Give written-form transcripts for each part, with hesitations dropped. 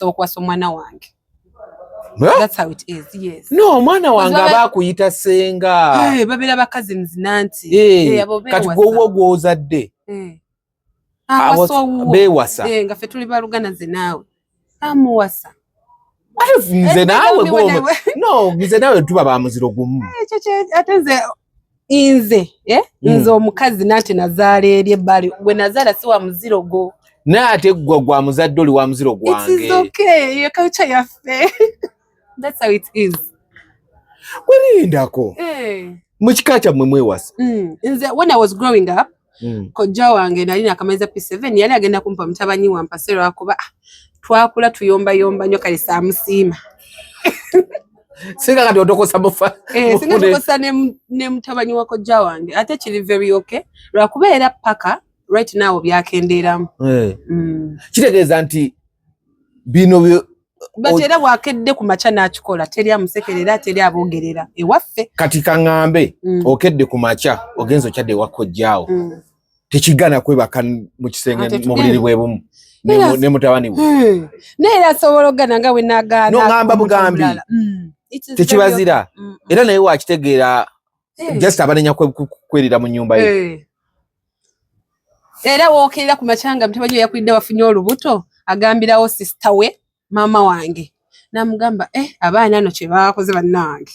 Okuwasa omwana wange. Eh? That's how it is, yes. No, omwana wange aba akuyita senga. Hey, babeera ba cousins nanti. Hey, kati gwowo gwozadde beewasa nga ffe tuli baluganda, nze naawe amuwasa. Nze naawe, no, nze naawe tuba ba muziro gumu. Ate nze omukazi nante nazaala eri ebbali, gwe nazaala si wa muziro gwo. Naye ate gwe gwa muzadde oli wa muziro gwange. It is okay, eyo culture yaffe. That's how it is. Werindako. Mu kika kyammwe mwewasa? Nze when I was growing up, kojja wange nali nakamaliza P7, yali agenda kumpa mutabani wampase, lwakuba twakula tuyombayomba nnyo, kale saamusiima. Singa kati otokosa mufa. Eh, singa tokosa ne mutabani wa kojja wange, ate kiri very okay, lwakuba era paka right now byakendeeramu. Kitegeeza nti bino But era bwakedde ku makya n'akikola, teri amusekerera, teri aboogerera ewaffe. Kati kaŋŋambe, okedde ku makya ogenza okyadde ewa kojjaawo, tekigana kwebaka mu kisenge mu buliri bwe bumu ne mutabani we? Naye era asobola okugana nga bwe nagaana. Noŋŋamba bugambi tekibazira, era naye wakitegeera, just abanenya kwerira mu nnyumba ye. Era wookerera ku makya nga mutabani we yakulidde wafunye olubuto, agambirawo sister we, maama wange, namugamba, "Eh, abaana no kye baakoze bannange,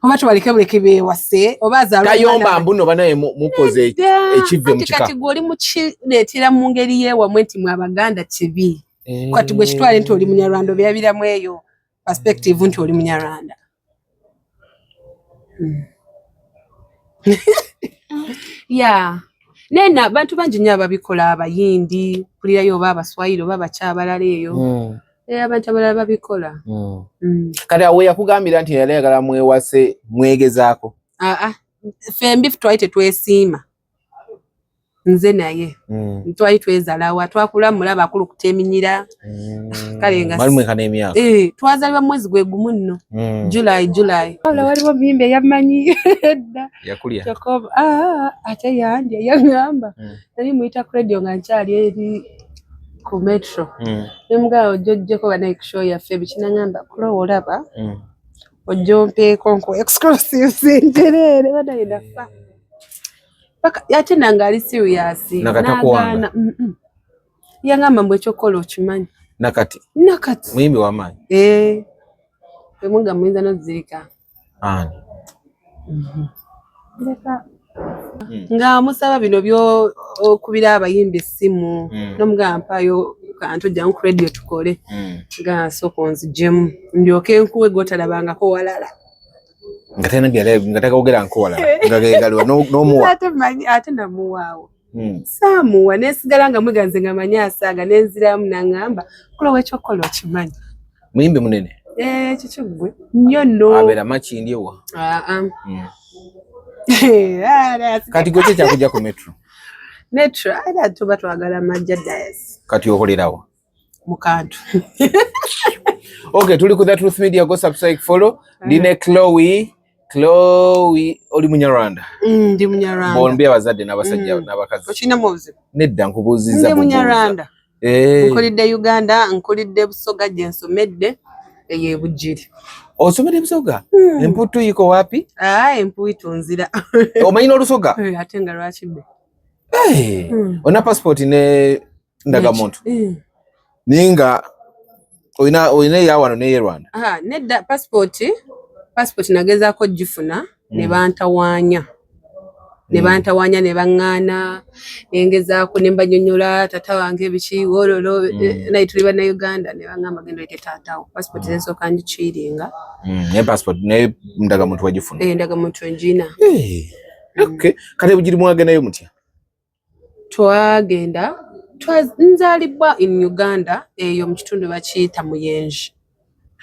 oba tubaleke buleke beewase oba Azaltayomba mbuno banaye mukoze ekive mu kika." Kati gwe oli mukireetera mu ngeri yeewamwe nti mwe Abaganda kibi. Kati gwe kitwale nti oli Munyarwanda, obyabiramu eyo perspective nti oli Munyarwanda. Yeah, naye na bantu bangi nnyo ababikola, Abayindi mpulirayo, oba Abaswayiri, oba abakyabalala eyo. Abantu abalala babikola. Kati awo yakugambira nti yali ayagala mwewase, mwegezaako? Aa, ffembi twali tetwesiima, nze naye. Twali twezalawa, twakula mulaba akulukuta eminyira. Kale nga Mwali mwekana emyaka? Eh, twazaalibwa mwezi gwe gumu nno. July, July. Wabula waliwo omuyimbi eyammanyi edda. Yakulya? Kyokka ate yandya, yaŋŋamba, nali muyita ku radio nga nkyali eri ku Metro, nemugamba, "Ojja ojjeko banaye ku show yaffe biki?" Naŋŋamba, "Kulowa olaba ojja ompeeko nku exclusives njereere." Banaye nafa paka ate nange ali serious. Nakatakuwanga? N'agaana. Yaŋŋamba mbu ekyokukola okimanyi. Nakati? Nakati. Muyimbi w'amaanyi? Eh, bwemuga muyinza nozirika. Ani? Leka. Nga musaba bino byo okubira abayimbi essimu, nomugamba, "Mpaayo kantu, ojjamu ku radio tukole." Nga nsooka onzigyemu ndyoke nkuwe gotalabangako walala. Nga talina nga takawogera nko walala, nga gegaliwa n'omuwa? Ate manyi, ate namuwaawo. Saamuwa, nesigala nga mweganze nga manyi asaaga, nenziramu naŋŋamba, "Kulowa ekyokukola okimanyi." Muyimbi munene? Eh, kiki gwe nnyo nno. Abeera Makindye wa? Ah, ah. Kati gwe kyakujja ku Metro? Metro era tuba twagala majja dias. Kati okolerawa? Mu kantu. Okay, tuli ku The Truth Media, go subscribe, follow. Ndine Chloe. Chloe, oli Munyarwanda? Ndi Munyarwanda. Bombi abazadde n'abasajja n'abakazi? Okinamu obuzibu? Nedda, nkubuuzizza. Ndi Munyarwanda. Eh. Nkulidde Uganda, nkulidde Busoga gye nsomedde, eyo ebugiri. Osomedde Busoga? Emputu iko wapi? Ah, empuitu nzira. Omanyi n'Olusoga? Eh, ate nga lwaki bbe? Eh, olina passport ne ndagamuntu? Eh. Naye nga olina eya wano n'eye Rwanda? Ah, nedda, passport nagezaako gifuna ne bantawaanya, ne bantawaanya ne baŋŋaana, nengezaako ne mbanyonyola tata wange biki wololo. Naye tuli Bannayuganda, ne baŋŋamba, "Genda oyite taatawo." Passport nensooka ngikiiringa. Naye passport naye ndagamuntu wagifuna? Eh, ndagamuntu ngina. Eh, okay. Kati Bugiri mwagendayo mutya? Twagenda nzaalibwa in Uganda, eyo mu kitundu bakiyita Muyenje.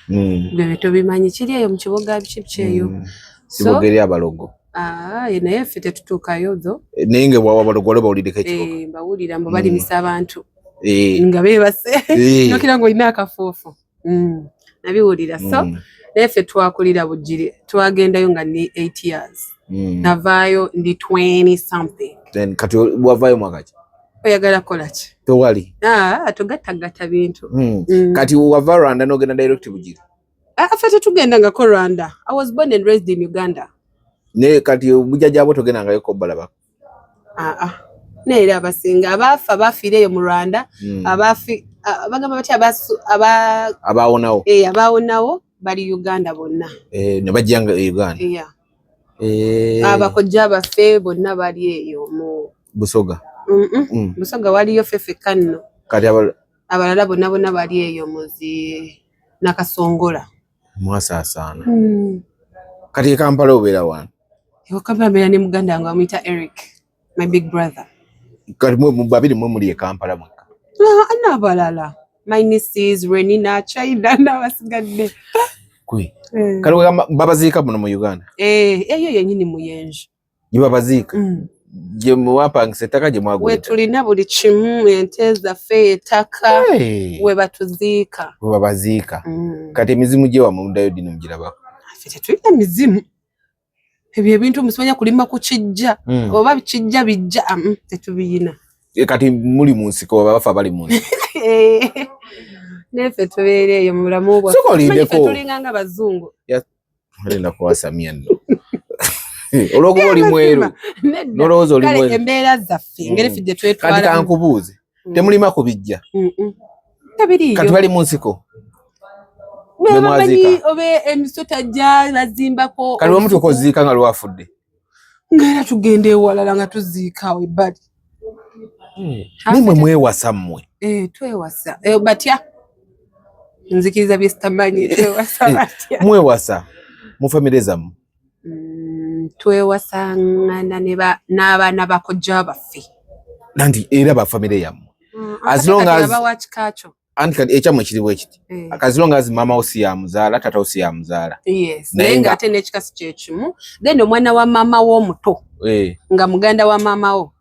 Gwe tobimanyi, kiri eyo mu kibuga biki biki eyo. So Kibuga eri abalogo. Ah, naye ffe tetutuukayo tho. Eh, naye nga bwawa abalogo waliwo bawuliddeko ekibuga. Eh, mbawulira mbu balimisa abantu nga beebase, nokira ng'olina akafuufu. Nabiwulira. So naye ffe twakulira Bugiri, twagendayo nga ni 8 years. Navaayo ndi 20 something. Then kati wavaayo mwaka ki? Oyagala kukola ki? Tewali. Ah, togattagatta bintu. Kati wava Rwanda n'ogenda direct Bugiri? Ah, ffe tetugendangako Rwanda. I was born and raised in Uganda. Ne kati obujjajja bwo togendangayo kobalabako? Ah, ah. Naye era abasinga abaafa bafiira eyo mu Rwanda. Abafi bagamba batya Abaawonawo? Eh, abaawonawo bali Uganda bonna. Eh, ne bajjanga e Uganda? Yeah. Abakojja baffe bonna bali eyo mu Busoga? Busoga waliyo ffe ffekka nno. Kati Abalala bonna bonna bali eyo mu zi Nakasongola. Mwasaasaana. Kati e Kampala obeera wano? Ewa Kampala mbeera ne muganda wange bamuyita Eric, my big brother. Kati mwe babiri mwe muli e Kampala mwekka? Ah, n'abalala, my nieces, Renina, China n'abasigadde. Kwe. Kati babaziika muno mu Uganda? Eh, eyo yennyini Muyenje. Gye babaziika? Gye mwapangisa ettaka, gye mwagula? We tulina buli kimu, ente zaffe, ettaka, we batuziika. We babaziika. Kati emizimu gye wamwe muddayo ddi ne mugirabako? Ffe tetulina mizimu. Ebyo ebintu musimanya kulima ku kijja oba kijja bijja, tetubiyina. Kati muli mu nsiko, bafa bali mu nsiko? Neffe tubeera eyo mu bulamu bwaffe. Sooka olindeko. Ffe tulinga nga bazungu. Olenda kuwasamya nno olwokuba oli mweru nolowooza oli Kale mweru. Embeera zaffe, engeri ffe gye Kati twetwala. kankubuuze, temulima ku bijja? Tebiriiyo. Kati bali mu nsiko? Bwe Ne bamanyi mwaziika? oba emisota gya bazimbako. Kati lwemutuuka oziika nga lwafudde? Ngaera tugenda ewalala nga tuziika awo ebbali. Naye mwe mwewasa mmwe? Eh, twewasa. Eh, batya nzikiriza bye sitamanyi, twewasa batya? Mwewasa mu famire zammwe? Twewasaŋŋana n'abaana bakojja baffe. Nanti era bafamire yammwe. As long as- Aba wa kika kyo. Anti kati ekyammwe kiri bwe kiti, as long as maama wo si yamuzaala, taata wo si yamuzaala. Yes. Naye Naye ng'ate n'ekika si kyekimu, then omwana wa maama wo omuto nga muganda wa maama wo,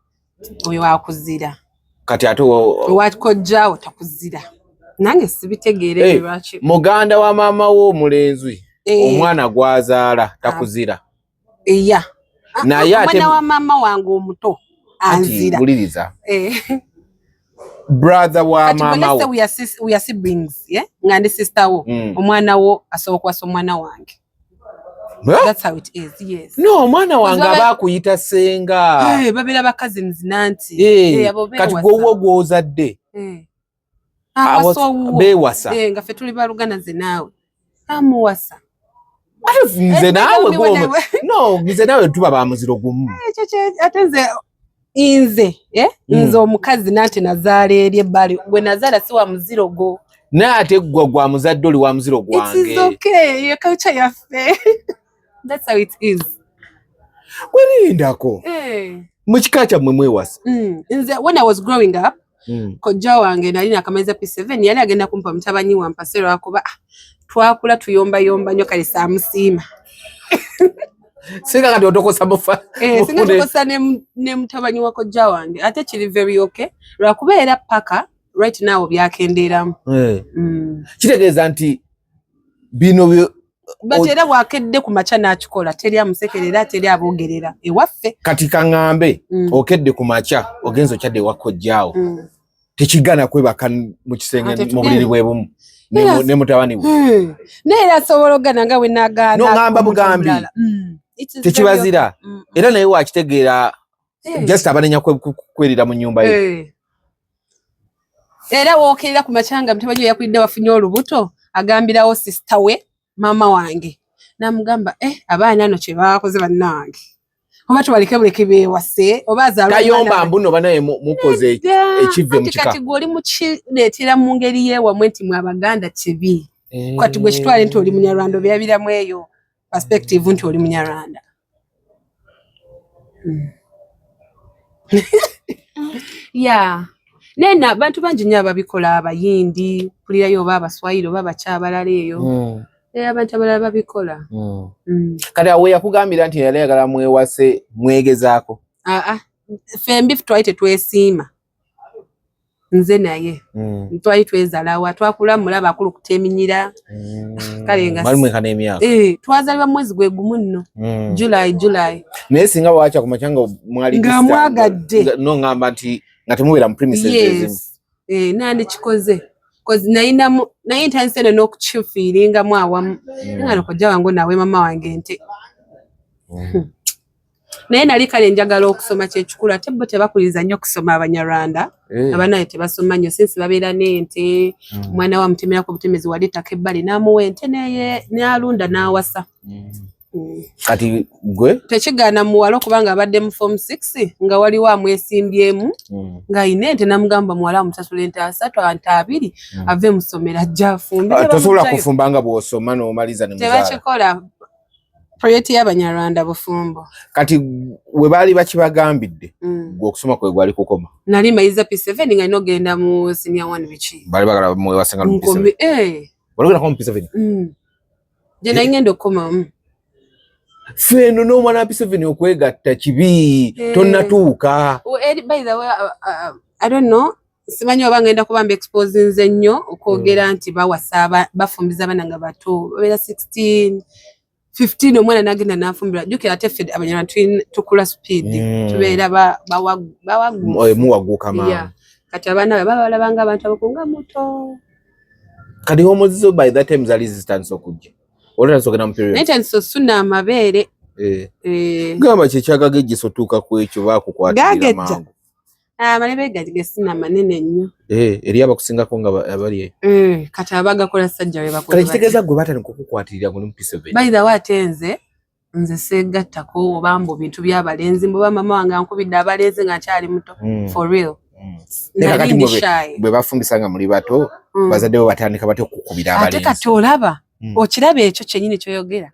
oyo akuzira. Kati ate Owa kojjaawo takuzira. Nange sibitegeera ebyo lwaki. Muganda wa maama wo omulenzi, omwana gwazaala takuzira? Iya. Naye ate Omwana wa maama wange omuto Anti anzira. wuliriza, brother wa Kati maama let's say wo. we are siblings, yeah? Nga ndi sister wo, omwana wo asobola kuwasa omwana wange. Eh? That's how it is, yes. No, omwana wange Babe aba akuyita senga. Eh, babeera ba cousins nanti. Eh, Abo kati beewasa. gwowo gw'ozadde Awasa owuwo. Beewasa. Eh, nga ffe tuli baluganda nze naawe. Amuwasa. Ate nze Eh, naawe nawe gw'omu no, nze naawe tuba ba muziro gumu. Ekyo ate nze eh? Nze omukazi nante nazaala eri ebbali, gwe nazaala si wa muziro gwo. Naye ate gwe gwa muzadde oli wa muziro It is gwange. okay, eyo culture yaffe. That's how it is. Werindako, mu kika kyammwe mwewasa? Nze when I was growing up, kojja wange nali nakamaliza P7, yali agenda kumpa mutabani wampase lwakuba twakula tuyombayomba nnyo, kale saamusiima. Singa kati otokosa mufa. Eh, singa tukosa ne mutabani wa kojja wange, ate kiri very okay lwakuba era paka right now byakendeeramu. Kitegeeza nti bino But era bwakedde ku makya n'akikola, teri amusekerera, teri aboogerera ewaffe. Kati kaŋŋambe, okedde ku makya ogenza okyadde ewa kojjaawo, tekigana kwebaka mu kisenge Ate mu buliri bwe bumu ne mutabani we? Naye era asobola ogana nga bwe nagaana No, ŋŋamba omuntu bugambi. omulala. It is very Tekibazira? okay. Era naye wakitegeera, just abanenya kwerira mu nnyumba ye. Eh. Era wookerera ku makya nga mutabani we yakulidde wafunye olubuto, agambirawo sister we, maama wange, n'amugamba, eh, abaana no kye baakoze bannange, oba tubaleke buleke beewase oba azaale Tayomba omwana. mbuno banaye mukoze Nedda. ekive mu Anti kika. Kati gwe oli mukireetera mu ngeri yeewamwe nti mwe Abaganda kibi. Kati gwe kitwale nti oli Munyarwanda, obyabiramu eyo perspective nti oli Munyarwanda. Yeah. Naye abantu bangi nnyo ababikola, Abayindi mpulirayo, oba Abaswayiri, oba abakyabalala eyo. Abantu abalala babikola. Kati awo yakugambira nti yali ayagala mwewase, mwegezaako? Aa, ffembi twali tetwesiima nze naye. Twali twezalawa, twakula mulaba akulukuta eminyira. Kale nga Mwali mwenkana emyaka? Eh, twazaalibwa mwezi gwe gumu nno, July, July. Naye singa wakya ku makya nga mwali Nga mwagadde. No, ngamba nti Nga temubeera mu premises ezimu. Yes, eh, nandikikoze 'cause nayinamu, naye ntandise eno n'okukifiiringamu awamu nga nokojja wange nawe mama wange ente. Naye nali kale njagala okusoma, kyekikulu. Ate bo tebakuliriza nnyo okusoma, Abanyarwanda. Abanaye tebasoma nnyo since babeera n'ente. Omwana we amutemerako obutemezi wali ettaka ebbali, n'amuwa ente neye n'alunda n'awasa. Kati gwe? Tekigaana muwala okubanga abadde mu form 6 nga waliwo amwesimbyemu ng'ayina ente, namugamba muwala amusasula ente 30, ante 20, ave mu ssomero ajja afumbe. Ah, tosobola Tebamuggyayo. kufumba nga bw'osoma n'omaliza ne muzaala. Tebakikola. Priority y'Abanyarwanda bufumbo. Kati we baali bakibagambidde, gwe okusoma kwe gwali kukoma? Nali mayiza P7 nga nina ogenda mu senior 1 biki. Baali bagala mwewasenga mu P7? Nkomi, eh. Wali ogendako mu P7? Gye nali ngenda okukomamu. Ffe eno n'omwana wa P7 okwegatta kibi. Tonnatuuka. Oh, by the way, I don't know, simanyi oba ngenda kuba mba expose nze nnyo okwogera nti bawasa bafumbiza abaana nga bato, babeera 16, 15, omwana n'agenda n'afumbirwa. Jjukira ate ffe Abanyarwanda tukula speed. Tubeera bawaguufu. Muwaguuka mangu. Yeah. Kati abaana be baba balabanga abantu abakulu nga muto. Kati hormones zo by that time zaali zitandise okujja, olwatandise ogenda mu period? Naye tandise osuna amabeere. Eh. Gamba kyekyagagejjesa otuuka ku ekyo, baakukwatirira Gagejja. mangu. Amalebe gange sina manene nnyo. Eh, eri abakusingako nga abali eyo. Eh, kati abagakola sajja we bakola Kale batya? kitegeeza gwe batandika okukwatirira ng'oli mu P7? By the way, ate nze seegattako oba mbu bintu by'abalenzi, mbu oba mama wange ankubidde abalenzi nga nkyali muto. For real. Naye Nali kakati ndi mwe shy. bwe bafumbisa nga muli bato, bazadde bo batandika batya okukubira Ate abalenzi? kati olaba, okiraba ekyo kyennyini kyoyogera.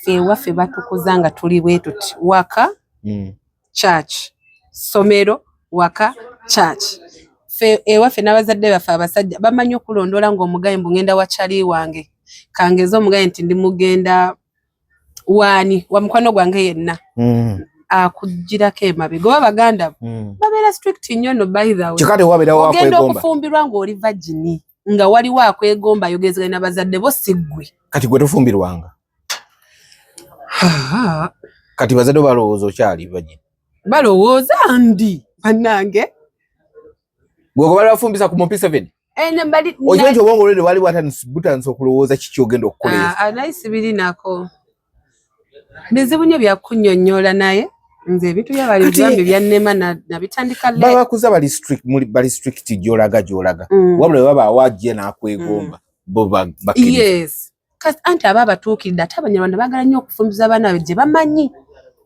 Ffe ewaffe batukuza nga tuli bwe tuti: waka, church, ssomero, waka, church. Ffe ewaffe n'abazadde baffe abasajja bamanyi okulondoola ng'omugaye mbu ngenda wa kyali wange, kangeze omugaye nti ndi mugenda waani wa mukwano gwange yenna, akugirako emabega oba baganda bo babeera strict nnyo. No, by the way, Kyokka tewabeerawo ogenda akwegomba. okufumbirwa ng'oli virgin, nga waliwo akwegomba ayogezeganya n'abazadde bo, si ggwe. Kati gwe tofumbirwanga? Kati bazadde bo balowooza okyali virgin? Balowooza ndi bannange. Gwe gwe bali bafumbisa ku mu P7, Eh, ne okimanyi nti obwongo olwedde bwali butandise okulowooza kiki ogenda okukola? Ah, ah, naye sibirinako bizibu nnyo byakunnyonnyola, naye nze ebintu by'abalenzi bambi byannema nabitandika late. Babakuza bali strict, bali strict gy'olaga gy'olaga. Wabula bwe baba awajje n'akwegomba, bo bakkiriza. Yes. Anti aba abatuukiridde. Ate Abanyarwanda baagala nnyo okufumbiza abaana baabwe gye bamanyi.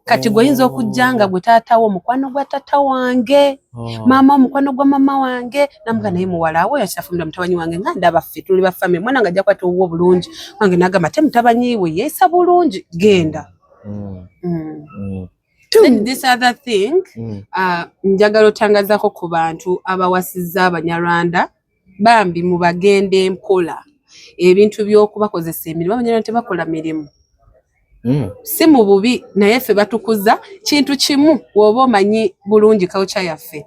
Kati gwe oyinza okujja nga gwe taatawo omukwano gwa taata wange, maama omukwano gwa mama wange, namuga naye muwala we yakyafumbira mutabanyi wange nga ndaba ffe tuli ba family, mwana nga ajja kwata owuwo bulungi wange, nagamba ate mutabanyi we yeesa bulungi, genda. Then this other thing, njagala otangazaako ku bantu abawasizza Abanyarwanda, bambi mubagende mpola ebintu by'okubakozesa emirimu. Abanyarwanda tebakola mirimu. Si mu bubi, naye ffe batukuza kintu kimu. Bw'oba omanyi bulungi culture yaffe,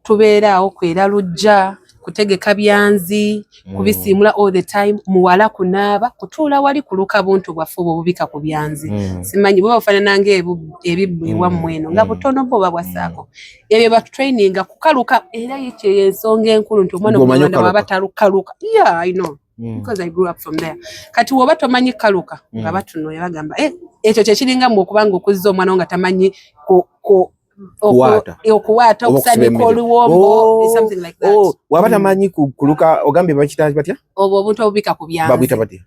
tubeera awo kwera lujja, kutegeka byanzi, kubisiimula all the time, muwala kunaaba, kutuula wali kuluka buntu bwaffe obwo obubika ku byanzi. Simanyi bwe bufaanana ng'ebibbo ewammwe eno nga butono bwo oba bwasaako. Ebyo batutraininga kukaluka, era ekyo ensonga enkulu nti omwana Gwe omanyi Omunyarwanda bw'aba okukaluka? talukaluka. Yeah, I know. Because I grew up from there. Kati woba tomanyi kaluka, nga batunoya bagamba, eh, ekyo kyekiringa mbu okubanga okuzza omwana wo nga tamanyi Kuwaata. okuwaata, Oba okusiba okusanika emmere. oluwombo, Oh, something like that. Oh, waba tamanyi kuluka, ogambye bakita batya? Obwo obuntu obubika ku byanzi. Babwita batya?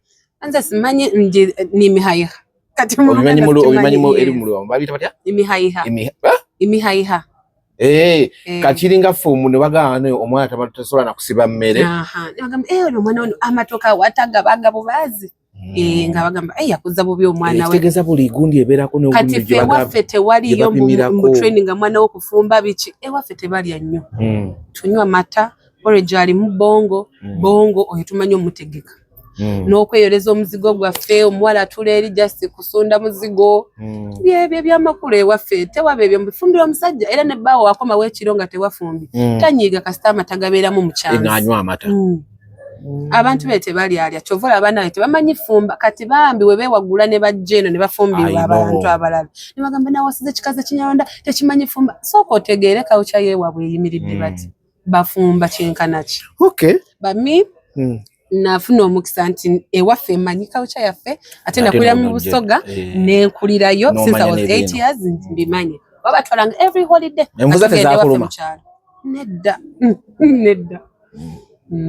Nze simanyi, nje ni mihayiha. Kati mu Obimanyi Luganda obimanyi sikimanyi, eri yes. mu luwombo babiyita batya? Imihayiha. Ah? Imihayiha. Eh, Eh. kakiringa ffe ne bagamba ne omwana tasobola na kusiba mmere. Aha. Ne bagamba, eh, ono omwana ono amatooka awata baga bubaazi. Eh, nga bagamba, eh, yakuza bubi omwana we. Ekitegeeza buli gundi ebeerako Kati n'ogundi ffe ewaffe tewaliyo gye bapimirako. mbu training mwana wo kufumba biki. Ewaffe tebalya nnyo. Tunywa mata, porridge alimu bongo, bongo oyo tumanyi omutegeka. N'okweyoleza omuzigo gwaffe, omuwala atula eri just kusunda muzigo. Byebyo ebyamakulu ewaffe, tewaba ebyo mbifumbira omusajja, era ne bbaawo akomawo ekiro nga tewafumbye. Tanyiiga kasita amata gabeeramu mu kyanzi. N'anywa amata. Abantu be tebalyalya, kyova olaba naye tebamanyi fumba. Kati bambi we beewagula ne bajja eno ne bafumbirwa abantu abalala ne bagamba, "Nawasiza ekikazi ekinyarwanda, tekimanyi fumba." Sooka otegeere culture yeewaabwe eyimiridde bati, bafumba kyenkana ki. Bami nafuna omukisa nti ewaffe emanyi culture yaffe, ate nakulira mu Busoga, nenkulirayo since I was 8 years, mbimanyi. Babatwalanga every holiday. Envuza tezakuluma? Nedda, nedda.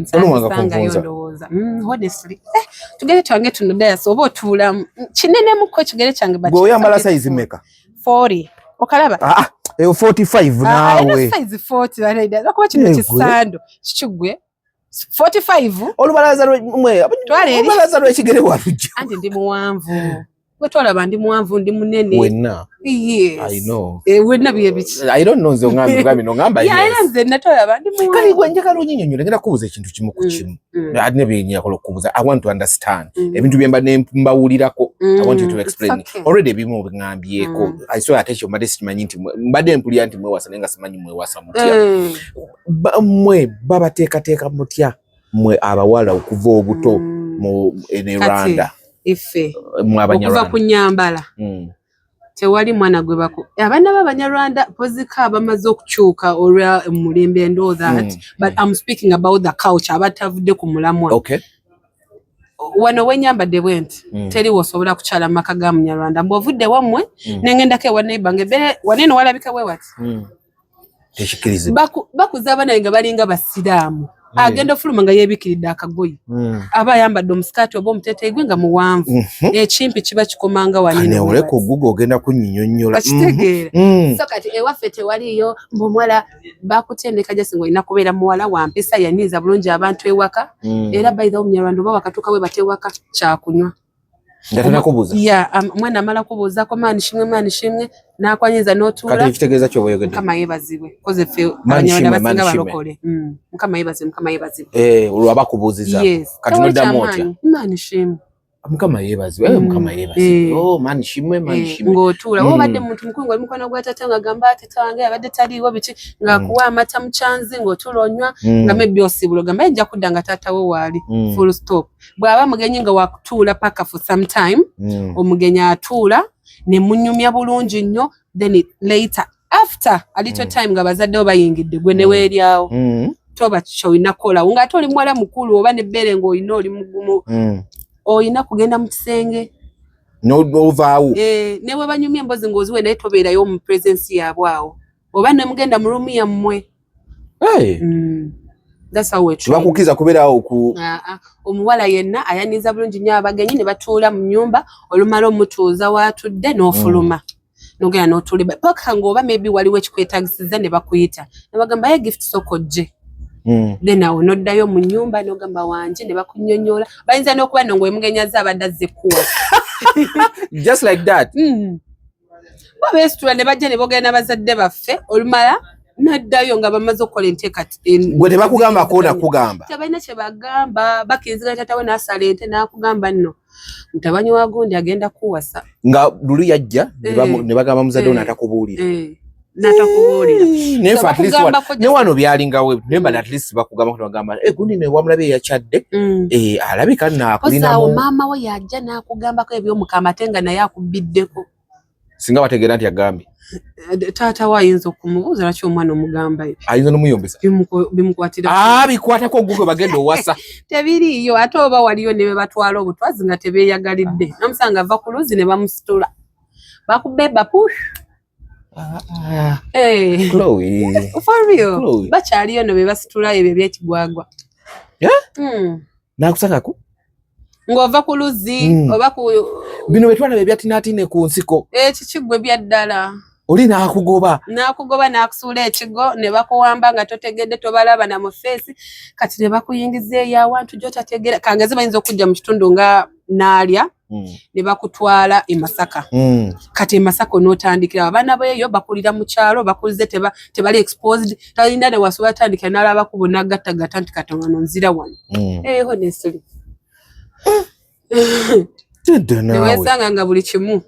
Sangayo ndowooza, honestly, tugere twange tuno dayasi oba otuulamu kinenemuko ekigere kyange. Gwe oyambala size mmeka? 40, okalaba? Ah, eyo 45 naawe. Size 40 lwakuba kino kisando kikigwe 45. Olubalaza lwekigere walujja. Anti ndi muwanvu, gwe twalaba, ndi muwanvu, ndi munene. Wenna. Yes. I know. Wenna bye biki? I don't know, nze ongambye ngambye nongamba. Yes, era nze natwalaba ndi muwanvu. Kale gwe njagala onyinyonyola, ngenda kubuuza ekintu kimu ku kimu. Ate bye njagala okubuuza, I want to understand ebintu bye mba mbawulirako. I want you to explain. Already ebimu biŋŋambyeko. I saw, ate ekyo mbadde sikimanyi nti mbadde mpulira nti mwewasa, naye nga simanyi mwewasa mutya. Mmwe babateekateeka mutya mmwe abawala okuva obuto mu ene Rwanda? Ife okuva ku nyambala, tewali mwana gwe baku abaana b'Abanyarwanda pozika abamaze okukyuka olwa mulembe and all that, but I'm speaking about the culture, abatavudde ku mulamwa. Wano wenyambadde bwe nti, teriwo osobola kukyala mu maka ga Munyarwanda mbw'ovudde wammwe, nengendako ewa neighbor ng'ebere wanene walabika bwe wati. Tekikkirizibwa. Bakuza abaana nga balinga basiraamu. Agenda ofuluma nga yeebikiridde akagoye, aba ayambadde omusikaati oba omuteeteeyi gwe nga muwanvu, ekimpi kiba kikomanga wanene. Kaneoleka ogugo ogenda kunyinyonnyola. Okitegeera? So kati ewaffe tewaliyo mbu omuwala bakutendeka just ng'olina kubeera muwala wa mpisa, yanyiiza bulungi abantu ewaka. Era by the way, Omunyarwanda oba wakatuuka we batewaka kyakunywa nga tanakubuuza. Ya, omwana amala kubuuzaako, "Maani shimwe, maani shimwe," n'akwanyiza n'otuula. Kati ekitegeeza kyoba oyogedde? Mukama yeebazibwe, koze ffe Maani Abanyarwanda shimwe, basinga maani shimwe. balokole. Mukama yeebazibwe, Mukama yeebazibwe. Eh, olwo abakubuuziza? Yes. Kati Tewali noddamu otya? kyamaanyi. Maani shimwe. Mukama yeebazibwe, eh, Mukama yeebazibwe. Oh, maani shimwe, maani shimwe. Ng'otuula, wowe obadde muntu mukulu, ng'oli mukwano gwa taata, ng'agamba tata wange abadde taliiwo biki, ng'akuwa amata mu kyanzi ng'otuula onywa, nga maybe osiibula ogamba, "Ye, nja kudda nga taata we waali." Full stop. Bw'aba mugenyi nga wakutuula paka for some time, omugenyi atuula ne munyumya bulungi nnyo, then later, after a little time, nga bazadde bo bayingidde, gwe ne weeryawo. Toba kyolina kukolawo ng'ate oli muwala mukulu oba nebbeere ng'olina oli mugumu, olina kugenda mu kisenge. N'ovaawo. Eh, ne bwe banyumya emboozi ng'oziwe, naye tobeerayo mu presence yaabwe awo, oba ne mugenda mu room yammwe. Hey. That's how we train. Tebakukkiriza kubeerawo ku Ah, ah. Omuwala yenna ayaniza bulungi nnyo abagenyi ne batuula mu nnyumba, olumala omutuuza waatudde n'ofuluma, nogenda n'otuula paka ng'oba maybe waliwo ekikwetagisiza ne bakuyita ne bagamba, "Ye Gift, sooka ojje." Then awo n'oddayo mu nnyumba n'ogamba, "Wanje," ne bakunnyonnyola. Bayinza n'okuba nno ng'omugenyi azze abadde azze kuwa. Just like that. Bo beesitula ne bajja ne boogera n'abazadde baffe, olumala n'addayo nga bamaze okukola enteeka. Gwe tebakugambako nakugamba? Tebalina kye bagamba, bakkiriziganya, taata we n'asala ente n'akugamba nno mutabani wa gundi agenda kuwasa. Nga luli yajja ne ne bagamba muzadde wo, n'atakubuulira. Eh, n'atakubuulira. Naye So fe at least bakugambako ne wano byalingawo, naye but at least bakugamba, bagamba, "Eh, gundi ne wamulabye yakyadde, eh, alabika nno Kozaawo akulinamu." Maama we yajja n'akugambako ebyomukama, ate nga naye akubbiddeko. Singa bategeera nti agambye. Eh, taata we ayinza okumubuuza, "Lwaki omwana omugamba ebyo?" Ayinza nomuyombesa. Bimukwatira. Ah, bikwatako gwe bagenda owasa. Tebiriiyo, ate oba waliyo ne be batwala obutwazi nga tebeeyagalidde, namusanga ava ku luzzi ne bamusitula bakubeba push. Eh, Chloe. For real. Chloe. Bakyaliyo no be basitula ebyo ebyekigwagwa. Yeah? Mm. Nakusangako. Ng'ova ku luzzi oba ku Bino betwalaba ebyatinatine ku nsiko. Ekikigwe bya ddala. Oli n'akugoba. N'akugoba n'akusuula ekigo ne bakuwamba nga totegedde, tobalaba na mu face. Kati ne bakuyingiza eyo awantu gy'otategeera. Kangeze bayinza okujja mu kitundu nga Naalya, ne bakutwala e Masaka. Kati e Masaka onootandikira, abaana beeyo bakulira mu kyalo, bakuze tebali exposed, talina ne wasobola tandikira n'alaba kubo n'agattagatta nti kati wano nzira wano. Eh, honestly. Nedda naawe. Neweesanga nga buli kimu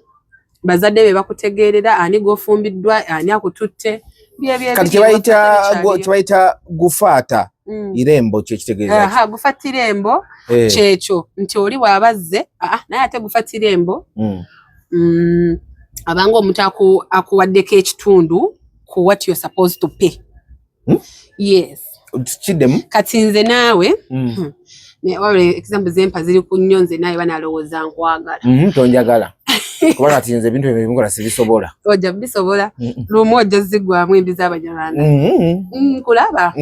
bazadde be bakutegeerera, ani gw'ofumbiddwa, ani akututte, Kati kyebayita gufata irembo kyekitegeeza. Gufata irembo kyekyo nti oli bw'abazze naye ate gufata irembo abanga omuntu akuwaddeko ekitundu ku what you're supposed to pay. Yes. Kiddemu. Kati nze naawe wabula example zempa ziri ku nnyo, nze naawe banalowooza nkwagala. Tonjagala kuba kati nze ebintu ebyo bimukola sibisobola. Ojja bisobola lumu ojja ziggwamu embi z'Abanyarwanda. Nkulaba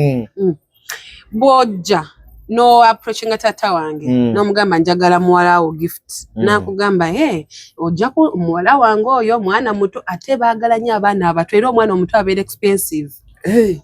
bw'ojja no approachinga tata wange n'omugamba njagala muwala wo Gift, n'akugamba hey, ojja ku muwala wange oyo mwana muto, ate baagala nnyo abaana abato, era omwana omuto abeera expensive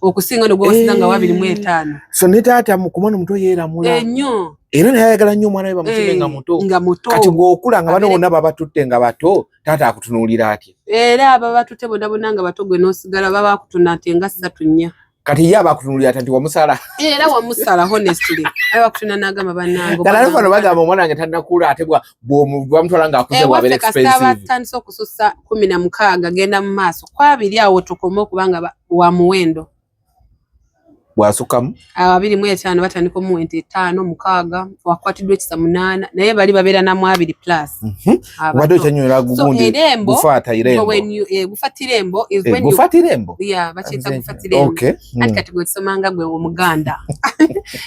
okusinga no gwewasiza nga 25. So ne taata ku mwana omuto yeeramula. Ennyo. Era naye ayagala nnyo omwana we bamusime nga muto. Nga muto. Kati bw'okula nga bano bonna babatutte nga bato, taata akutunuulira atya? Era aba batutte bonna bonna nga bato, gwe n'osigala baba bakutuna nti nga 3 4. Kati ye aba akutunuulira atya nti wamusala? Era wamusala, honestly aba bakutuna n'agamba bannange. Kati bano bagamba omwana wange tannakula, ate bwamutwala ng'akuze bw'abeera expensive. Batandise okusussa 16 genda mu maaso 20 awo tukome okubanga wa muwendo. Bw'asukkamu? 25 batandika omuwa ente 5, 6, wakwatiddwa ekisa 8, naye bali babeera namu 20 plus. Obadde okyannyonnyola gugundi gufata irembo. Gufata irembo is when you gufata irembo? Yeah, bakiyita gufata irembo. Anti kati gwe tusomanga gwe Omuganda.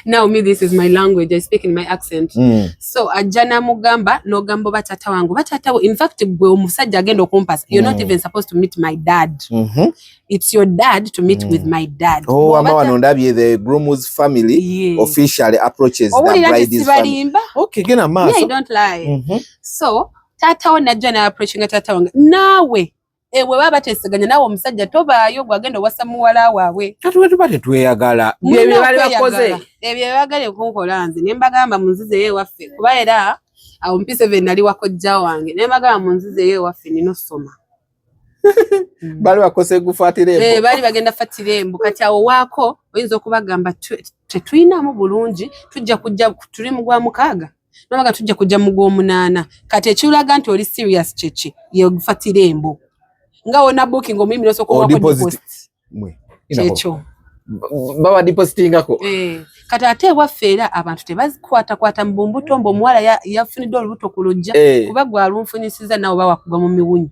Now me, this is my language, I speak in my accent. So ajja namugamba n'ogamba oba taata wange oba taata we, in fact gwe omusajja agenda okumpasa, you're not even supposed to meet my dad. It's your dad to meet with my dad. Oh, ama wano ndabye the groom's family officially approaches the bride's family. Okay, genda maaso. Yeah, I don't lie. So taata wo najja na approachinga taata wange, naawe bwe baba bateeseganya naawe omusajja tobaayo gwagenda owasa muwala waabwe. Kati tuba tetweyagala. Byebyo bali bakoze. Ebyo byebagala okunkola nze ne mbagamba munzizeeyo ewaffe, kuba era awo P7 nali wa kojja wange, ne mbagamba munzizeeyo ewaffe nina osoma. Bali bakose gufatira embo. Bali bagenda fatira embo. Kati awo waako oyinza okubagamba tetulinamu bulungi, tujja kujja tuli mu gwa 6, nobaga tujja kujja mu gw'omunaana. Kati ekiraga nti oli serious kyeki ye gufatira embo. Nga wona booking omuyimbi n'osooka owako deposit. Kyekyo. Baba depositingako. Kati ate ewaffe era abantu tebazikwatakwata mu bumbuto mbu omuwala yafunidde olubuto ku luggya, kuba gwe alunfunyisizza naawe oba wakugwa mu miwunyo.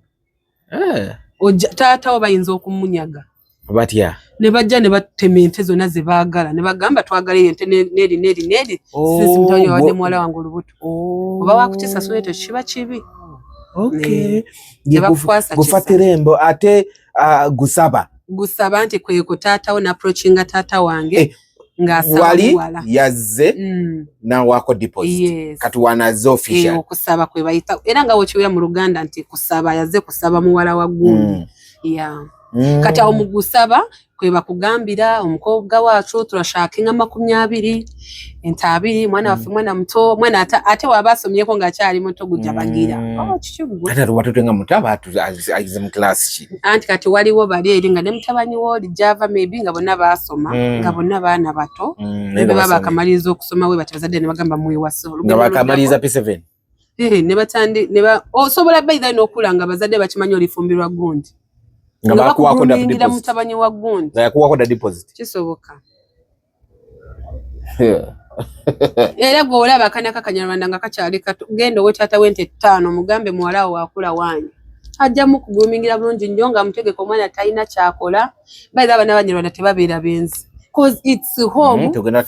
Taata wo bayinza okumunyaga. Batya? Ne bajja ne batema ente zonna ze baagala, ne bagamba twagala eyo ente n'eri n'eri n'eri, since mutabani wawadde muwala wange olubuto. Oba wakukisasula ekyo kiba kibi. Gufatira embo ate gusaba. Gusaba nti kweko taata wo n'approachinga taata wange ng'asaba wali muwala. Yazze n'awaako deposit. Kati wanazze official. Okusaba kwe bayita, era nga bw'okiwulira mu Luganda nti kusaba, yazze kusaba muwala wa gundi. Kati awo mu gusaba kwe bakugambira omukobwa wacu turashaka inka 20, ente 20, mwana waffe mwana muto, mwana ate waba asomyeko ng'akyali muto gujja bagira. Oh, kiki gwe? Ate watoto nga muto aba ayize mu class ki? Anti kati waliwo bali eri nga ne mutabani w'oli gy'ava maybe nga bonna baasoma, nga bonna baana bato. Ne baba bakamaliriza okusoma we bati bazadde ne bagamba mwewase. Nga bakamaliriza P7. Ne batandi, ne ba, osobola by the way n'okula nga bazadde bakimanyi olifumbirwa gundi. Nga bakuwako da deposit. Mutabani wa gundi. Nga yakuwako da deposit. Kisoboka. Era gwe olaba akana k'Akanyarwanda nga kakyali kato, genda owe taata w'ente 5 mugambe muwala wo wakula wange. Ajjamu kugumingira bulungi nnyo nga amutegeka omwana talina ky'akola. By the way, abaana b'Abanyarwanda tebabeera benzi. 'Cause it's home. Tugenda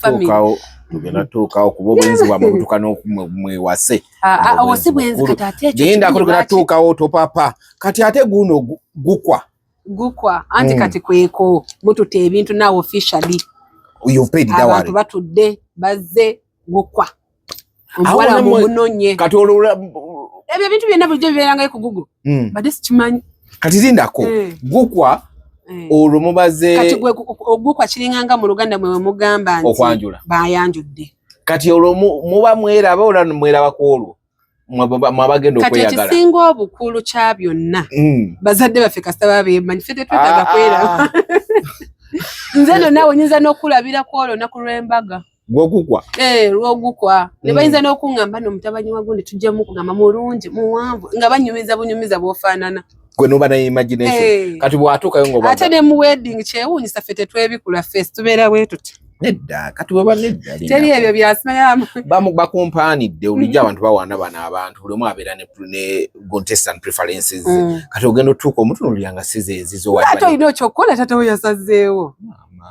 tuukawo kuba obwenzi bwamwe butuuka n'okumwewase. Awo si bwenzi, kati ate ekyo Genda tugenda tuukawo topapa. Kati ate guno gukwa. Gukwa anti kati kweko mututa ebintu naawe officially. You've paid dowry. Abantu batudde bazze gukwa. Omuwala mumunonye. Kati olwo ebyo ebintu byonna bulijjo bibeerangayo ku Google. Badde sikimanyi. Kati lindako gukwa olwo mubaze. Kati gwe ogukwa kiringanga mu Luganda mwe mugamba nti okwanjula. Bayanjudde. Kati olwo muba mweraba olwo mweraba ku olwo. Mwabagenda okweyagala. Kati ekisinga obukulu kya byonna. Bazadde baffe kasita babeemanyi ffe tetwetaaga kweraba. Nze nno naawe nnyinza n'okulabira ku olwo olunaku lw'embaga. Gw'ogukwa? Lw'ogukwa. Ne bayinza n'okuŋŋamba nno mutabani wa gundi tujjamu kugamba mulungi, muwanvu, nga banyumiza bunyumiza bw'ofaanana. Gwe noba na imagination. Kati bw'atuukayo ng'oba Ate ne mu wedding kyewuunyisa, ffe tetwebikula face, tubeera bwe tuti. Nedda, kati weba nedda. Teri ebyo byasimayamu. Bakumpaanidde olijja abantu bawaana bano abantu buli omu abeera ne contestant preferences. Kati ogenda otuuka omutunuulira nga si ze ezizo. Ate olina okyokukola, taata we yasazeewo.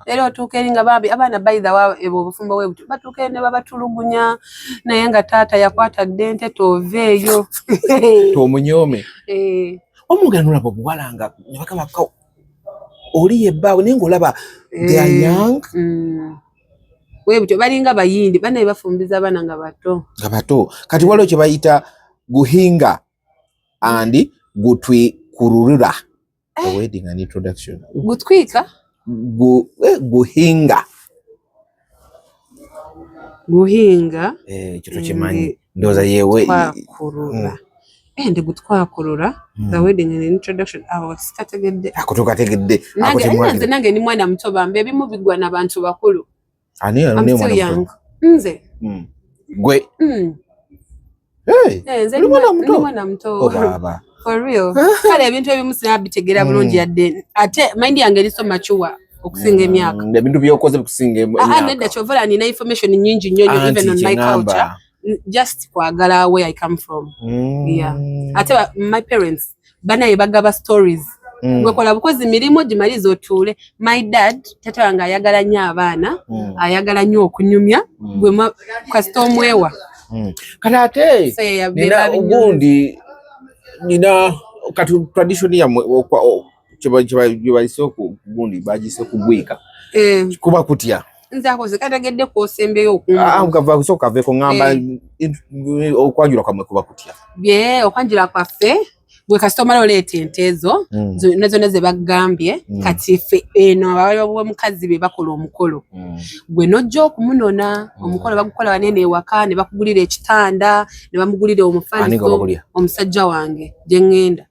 Era otuuka eri nga bambi abaana bayitha ebwo obufumbo bwe buti batuuka eri ne babatulugunya, naye nga taata yakwata dde ente toveeyo. Tomunyoome. Eh. Omugenda nolaba obuwala nga ne bagamba oli yebbaawe, naye ng'olaba they are young. Bwe butyo balinga bayindi banaye bafumbiza abaana nga bato. Nga bato. Kati waliwo kye bayita guhinga and gutwikururira, a wedding and introduction. Gutwika? Guhinga. Guhinga. Ekyo tokimanyi, ndowooza yewe. Twakurura. Ndi gutwakurura, the wedding and introduction, awo sikategedde. Ako tokategedde ako. Nange Temwagedde. Nze nange ndi mwana muto bambi, ebimu bigwa n'abantu bakulu. Ani I'm ani still mwana young. muto? Nze. Gwe. Hey, Eh, nze oli mwana muto? Ndi mwana muto. Oh, baaba. For real. Kale ebintu ebimu sinabitegera bulungi yadde ate mind yange eri so mature okusinga emyaka. Ebintu byokoze bikusinga Ah, ah, emyaka. nedda, kyova olaba nina information nyingi nnyo nnyo Anti even on my kyeŋŋamba. culture. Just kwagala where I come from. Yeah. Ate my parents banaye bagaba stories. Gwekola bukozi mirimu gimalize otuule. My dad, tata wange ayagala nnyo abaana, ayagala nnyo okunyumya, gwe kasita omwewa. Kati ate So ye nina babinyumiza. ogundi nina kati tradition yammwe gye bayise gundi bagise kugwika. Kuba kutya? Nze ako sikategedde kwosembyeyo okumba. Ah, kusooka kaveeko ŋŋamba okwanjula kwammwe kuba kutya? Bye okwanjula kwaffe, gwe kasita omala oleeta ente ezo zonna zonna ze bagambye. Kati ffe eno abawala b'omukazi be bakola omukolo. Gwe n'ojja okumunona, omukolo bagukola wanene ewaka, ne bakugulira ekitanda, ne bamugulira Ani omufaliso. gwe bagulira? Omusajja wange gye ŋŋenda.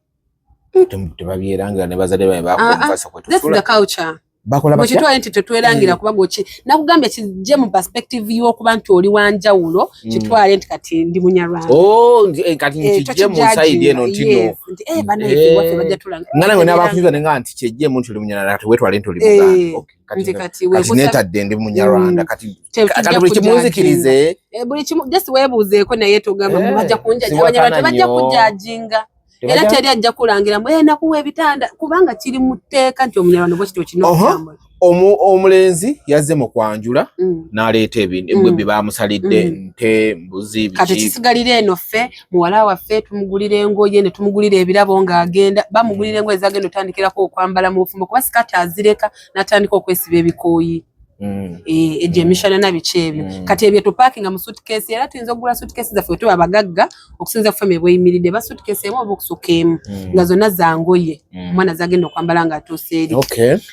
Tebabyerangira ne bazadde bae Ah, ah, bakumufasa kwe that's tusula? the culture. Bakola batya? Bwekitwale nti tetwerangira, kuba gwoki nakugambye kijje mu perspective y'okuba nti oli wanjawulo. Kitwale nti kati ndi Munyarwanda. Oh, kati nkijje mu side eno nti no. Yes, nti bannaffe waffe bajja tulanga. Nga nange n'abakunyuza ne nga nti kyejjeemu nti oli Munyarwanda, kati weetwale nti oli Muganda. Okay, kati Nti kati kati neetadde ndi Munyarwanda kati. Kati buli kimu nzikirize. Buli kimu just weebuuzeeko, naye togamba bajja kunjaja. Siwakana Abanyarwanda tebajja nnyo. kujajinga, era teri ajja kulangira mbu nakuwa ebitanda, kubanga kiri mu tteeka nti Omunyarwanda bwe kityo kirina okutambula. Omulenzi yazze mu kwanjula n'aleeta ebintu bye bamusalidde, nte, mbuzi, Kati biki. Kisigalira eno ffe muwala waffe tumugulira engoye ne tumugulira ebirabo ng'agenda, bamugulira engoye zagenda otandikirako okwambala mu bufumbo, kuba sikaati azireka n'atandika okwesiba ebikooyi. Egyo emishanana biki ebyo. Kati ebyo tupaakinga mu suitcase, era tuyinza okugula suitcase zaffe bwe tuba abagagga okusinza ku family bweyimiridde, ba suitcase emu oba okusukka emu, nga zonna za ngoye omwana zagenda okwambala ng'atuuse eri.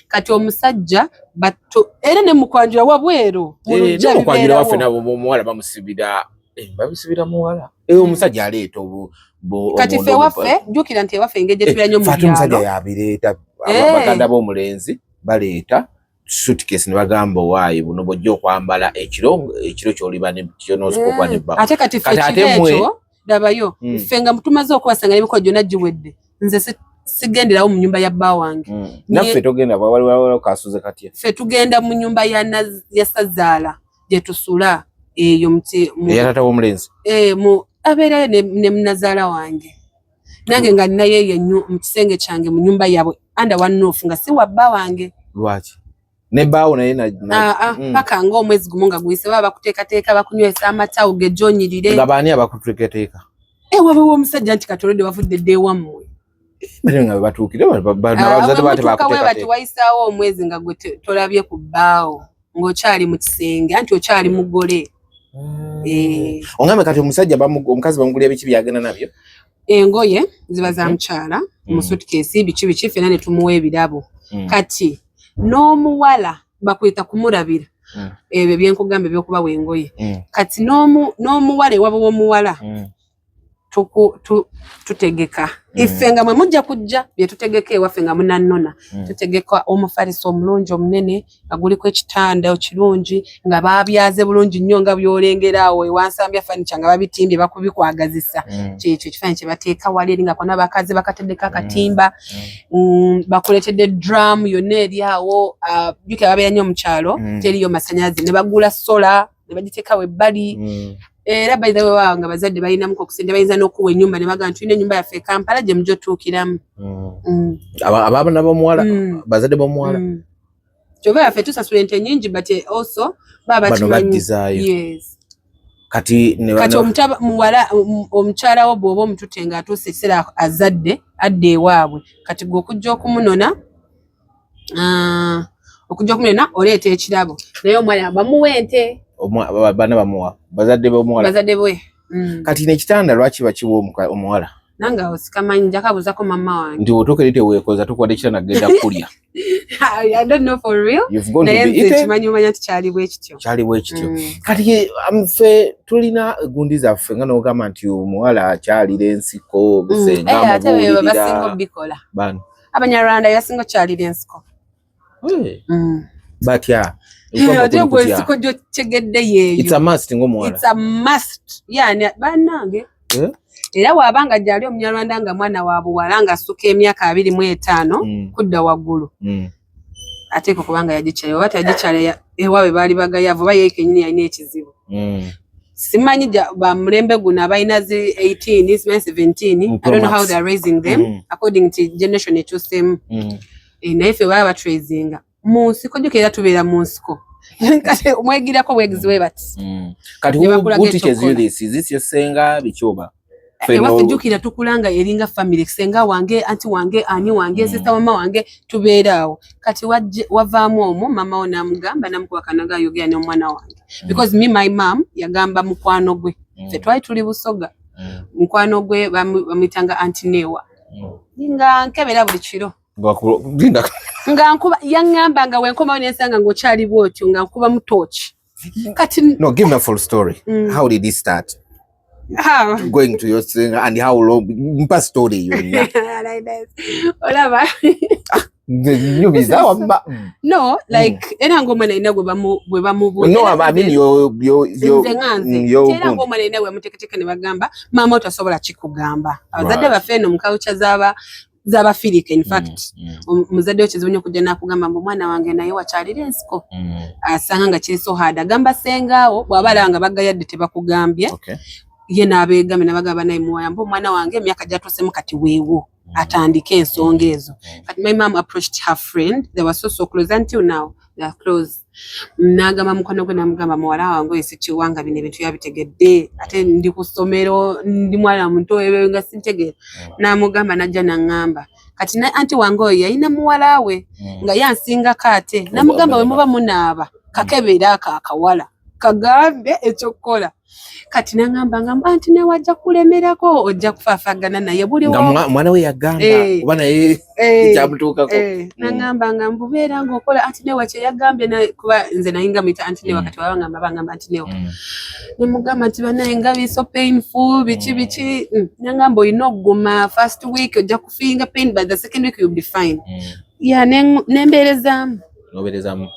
Kati omusajja bato era ne mukwanjula wabweru mu luggya Ne mukwanjula waffe bibeerawo. nabo omuwala bamusibira, babisibira muwala. Omusajja aleeta obu Kati ffe ewaffe, jjukira nti ewaffe engeri gye tubeera nnyo mu Ate omusajja byalo. yabireeta. Baganda b'omulenzi baleeta suitcase ne bagamba, owaayi buno bw'ojja okwambala ekiro ky'oliba ky'onoosooka okuba ne bba. Ate kati ffe Kati ate ekiro ekyo labayo, ffe nga tumaze okubasanga n'emikolo gyonna giwedde, nze sigenderawo mu nnyumba ya bba wange. Naffe togenda, waliwo kasuze katya? Ffe tugenda mu nnyumba ya sazaala gye tusula eyo Eya taata w'omulenzi? Mu abeerayo ne munazaala wange, nange nga ninayo eyo mu kisenge kyange mu nnyumba yaabwe under one roof, nga si wa bba wange. Lwaki ne bbaawo naye Ah, ah, paka ng'omwezi gumu nga guyise, baba bakuteekateeka, bakunywesa amata ogejja onyirire. Nga baani abakuteekateeka? Wabewo omusajja nti kati olwedde wavudde dda ewammwe. Bale nga batuukire n'abazadde Ah, bate bwe mutuuka we bati bakuteekateeka. Wayisaawo omwezi nga gwe tolabye ku bbaawo, ng'okyali mu kisenge, anti okyali mugole. Ongambe kati omusajja omukazi bamugulira biki byagenda nabyo? Engoye ziba za mukyala mu suitcase, biki biki, ffenna ne tumuwa ebirabo. Kati n'omuwala bakuyita kumulabira ebyo byenkugamba ebyokubawa engoye. Kati n'omuwala ewabo w'omuwala. Tutegeka ife nga mwe mujja kujja bye tutegeka ewaffe nga munannona. Tutegeka omufaliso omulungi omunene nga guliko ekitanda ekirungi, nga babyaze bulungi nnyo, nga byolengera awo ewansambya furniture nga babitimbye bakubikwagazisa. Kyekyo ekifaananyi kye bateeka wali eri nga konna bakaze bakateddeko akatimba. Bakuleetedde drum yonna eri awo. Jjukira babeera nnyo mu kyalo. Teriyo masanyalaze, ne bagula solar ne bagiteekawo ebbali. Era by the way, baba nga bazadde balinamuko okusente, bayinza n'okuwa ennyumba ne bagamba, "Tulina ennyumba yaffe e Kampala gye mujja otuukiramu." Abaana b'omuwala? Bazadde b'omuwala? Kyova yaffe tusasula ente nyingi, but also baba bano bakimanyi. Baddizaayo. Yes. Kati ne Kati muwala omukyala wo bw'oba omututte ng'atuuse ekiseera azadde, adda ewaabwe. Kati gwe okujja okumunona, oleeta ekirabo, naye omwana bamuwa ente. Bana bamuwa bazadde b'omuwala? Bazadde bwe. Kati nekitanda lwaki bakiwa omuwala? Nange awo sikamanyi, njakabuuzako mama wange. Nti otuuka eri teweekoza, tukuwadde ekitanda, genda kulya. I don't know for real. You've gone to Naye be nze eaten. kimanyi, omanya nti kyali bwe kityo. Kyali bwe kityo. Kati ye, ffe tulina gundi zaffe nga n'ogamba nti omuwala akyalira ensiko, busenga Eh, ate be basinga mubuulirira obikola. Bano? Abanyarwanda basinga okyalira ensiko. Batya? Ate gwe ensiko gyokyegedde yeeyo. It's a must ng'omuwala. It's a must. Yani bannange. Eh? Era bw'aba nga gyali omunyarwanda nga mwana wa buwala ng'assuka emyaka 25 kudda waggulu, ateekwa kubanga yagikyala, oba teyagikyala ewaabwe baali bagayavu, oba ye kennyini yalina ekizibu. Simanyi bamulembe guno abalina zi 18, simanyi 17. I don't know how Pro Max. they are raising them according to generation ekyuseemu. Eh, naye ffe baba batraisinga mu nsiko. Jjukira era tubeera mu nsiko, kati omwegirako bwegizi bwe bati. Kati Ne bakulaga who teaches you ekyokukola. this? Is this your senga biki oba? Ffe Ewaffe jjukira tukulanga eringa family, senga wange, anti wange, ani wange, sister mama wange, tubeera awo. Kati wavaamu omwo mama wo n'amugamba, namukuba kanaga, ayogera n'omwana wange, because me, my mom yagamba mukwano gwe. Ffe twali tuli Busoga. Mukwano gwe bamuyitanga anti Newa, nga nkebera buli kiro. Linda. Nga nkuba, yaŋŋamba nga wenkomawo nensanga ng'okyali bwotyo, nga nkuba mu tooki. Kati No, give me a full story. How did it start? How? Going to your singer and how long? Mpa story yonna. Like this. Olaba. Nyumiza wamma. No, like era ng'omwana alina gwe bamubuuza. No, I mean your Nze nga nze. Your Era ng'omwana alina gwe bamuteekateeka ne bagamba maama otasobola kikugamba. Abazadde baffe eno mu culture z'Abafirika, in fact, muzadde wo kizibu nnyo okujja n'akugamba mbu omwana wange naye wakyalira ensiko. Asanga nga kiri so hard. Agamba sengaawo bw'aba alaba nga bagayadde tebakugambye, ye n'abeegamye n'abagamba naye muwayambe omwana wange, emyaka gy'atuusemu kati weewo atandike ensonga ezo. Kati my mom approached her friend. They were so so close until now they are close. N'agamba mukwano gwe, n'amugamba, "Muwala wange oyo sikiwanga bino ebintu yabitegedde, ate ndi ku ssomero, ndi mwana muto, ebyo nga sintegeera." N'amugamba n'ajja n'aŋŋamba. Kati ne anti wange oyo yalina muwala we nga yansingako, ate n'amugamba bwe muba munaaba kakebeera ako akawala kagambe ekyokukola. Kati n'aŋŋamba nga anti nawe ajja kulemerako, ojja kufaafagana naye buli Nga mwana we yagamba oba naye kyamutuukako? Eh, n'aŋŋamba nga mbubeera ng'okola anti newa kye yagambye kuba nze naye nga muyita anti newa. Kati baba ngamba bangamba anti newa, ne mugamba nti banaye nga bi so painful, biki biki. N'aŋŋamba olina okuguma, first week ojja kufeelinga pain, but the second week you'll be fine. Ya nembeerezaamu. Nobeerezamu.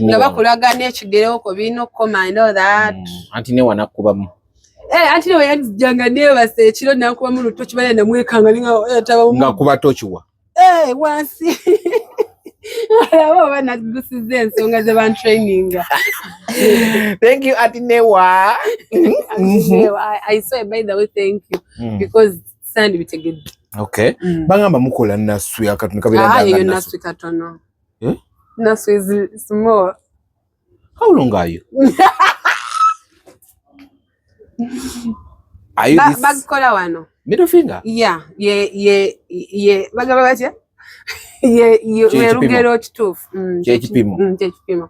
Nga bakulaga n'ekigere okwo birina okukoma and all that. Anti newa nakkubamu? Eh, anti newe yajjanga neebase ekiro nankubamu lutoki, bale namwekanga ninga yatabamu. Nga kuba tokiwa? Eh, wansi alaba oba nagusiza ensonga ze bantraininga. Thank you, Auntie Newa. I swear, by the way, thank you, because sandi bitegedde. Okay. Bagamba mukola naswi akatono kabeera Ah, ddala eyo naswi. Naswi katono. Eh? Naswi is small. How long are you? Are you this Bagikola wano. Middle finger? Yeah, ye bagamba batya? Ye Kye kipimo. lugero kituufu. Kye kipimo. Kye kipimo.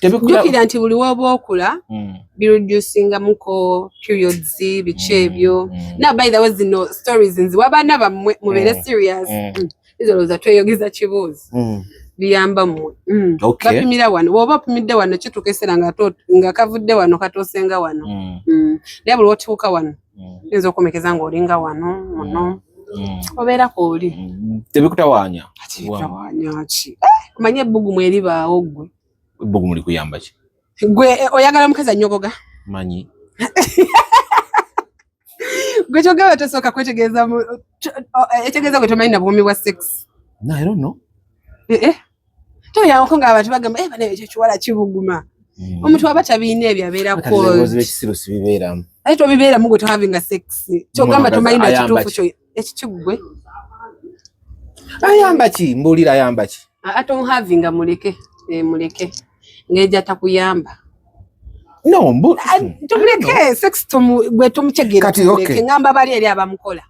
Tebikula. Jjukira nti buli w'oba okula bireducingamuko periods, biki ebyo. Now, by the way, zino stories nziwa abaana bammwe, mubeere serious. Izo olowooza tweyogeza kibuuzo. Biyamba mmwe. Bapimira wano, bw'oba opimidde wano kituuka ekiseera nga kavudde wano katuusenga wano. Naye buli lw'otuuka wano Oyinza okumekeza ng'olinga wano muno, obeera kwoli. Tebikutawaanya? Ate bikutawaanya ki? Omanye ebbugumu eribaawo ggwe. Ebbugumu likuyamba ki? Gwe oyagala mukazi annyogoga? Manyi. Gwe kyogamba tosooka kwetegereza, etegeeza gwe tomanyi na buwoomi bwa sex. No, I don't know. Toyawako ng'abantu bagamba, "Eh, bane, ekyo kiwala kibuguma." Omuntu aba tabiina ebyo abeera Kati cold. Ebibuuzo by'ekisiru sibibeeramu. Ate tobibeeramu gwe tohavinga sex. Kyogamba tomanyi na Ayamba kituufu kyo ekikigwe. Ayamba ki? Mbuulira, ayamba ki? Ate omuhavinga muleke, muleke ngeri gy'atakuyamba. No, mbu Tumuleke sex, gwe tumutegeera. Kati, Tumuleke. okay. Ngamba bali eri abamukola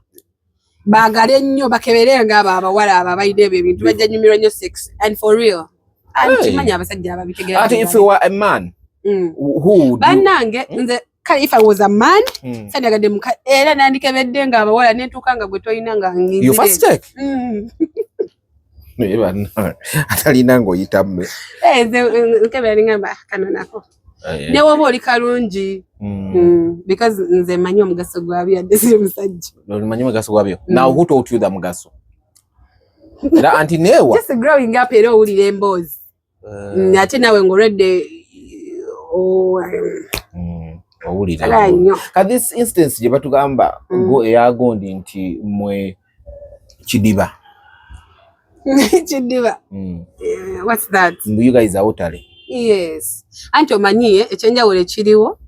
baagale nnyo bakebere ng'abo abawala abo abalina ebyo ebintu bajja nyumirwa nnyo sex and for real and Hey. kimanyi abasajja ababitegeera. Ate if you were a man, who would you Bannange, nze kale if I was a man, sandyagadde muka era nandikebedde nga abawala nentuuka nga gwe tolina nga You first check? Mm. Naye banna, atalina ng'oyita mme. Eh, nze nkebera ningamba, "Ah, kano nako ne woba oli kalungi." Because nze manyi omugaso gwabyo yadde siri musajja. Omanyi omugaso gwabyo. Mm. Now who taught you the mugaso? Era anti neewa. Just growing up era owulira emboozi. Ate naawe ng'olwedde Owulira. kala nnyo. Ka this instance gye batugamba go eyagondi nti mwe kidiba. Kidiba? What's that? Mbu you guys are utale. Yes, anti omanyi ekyenjawulo ekiriwo,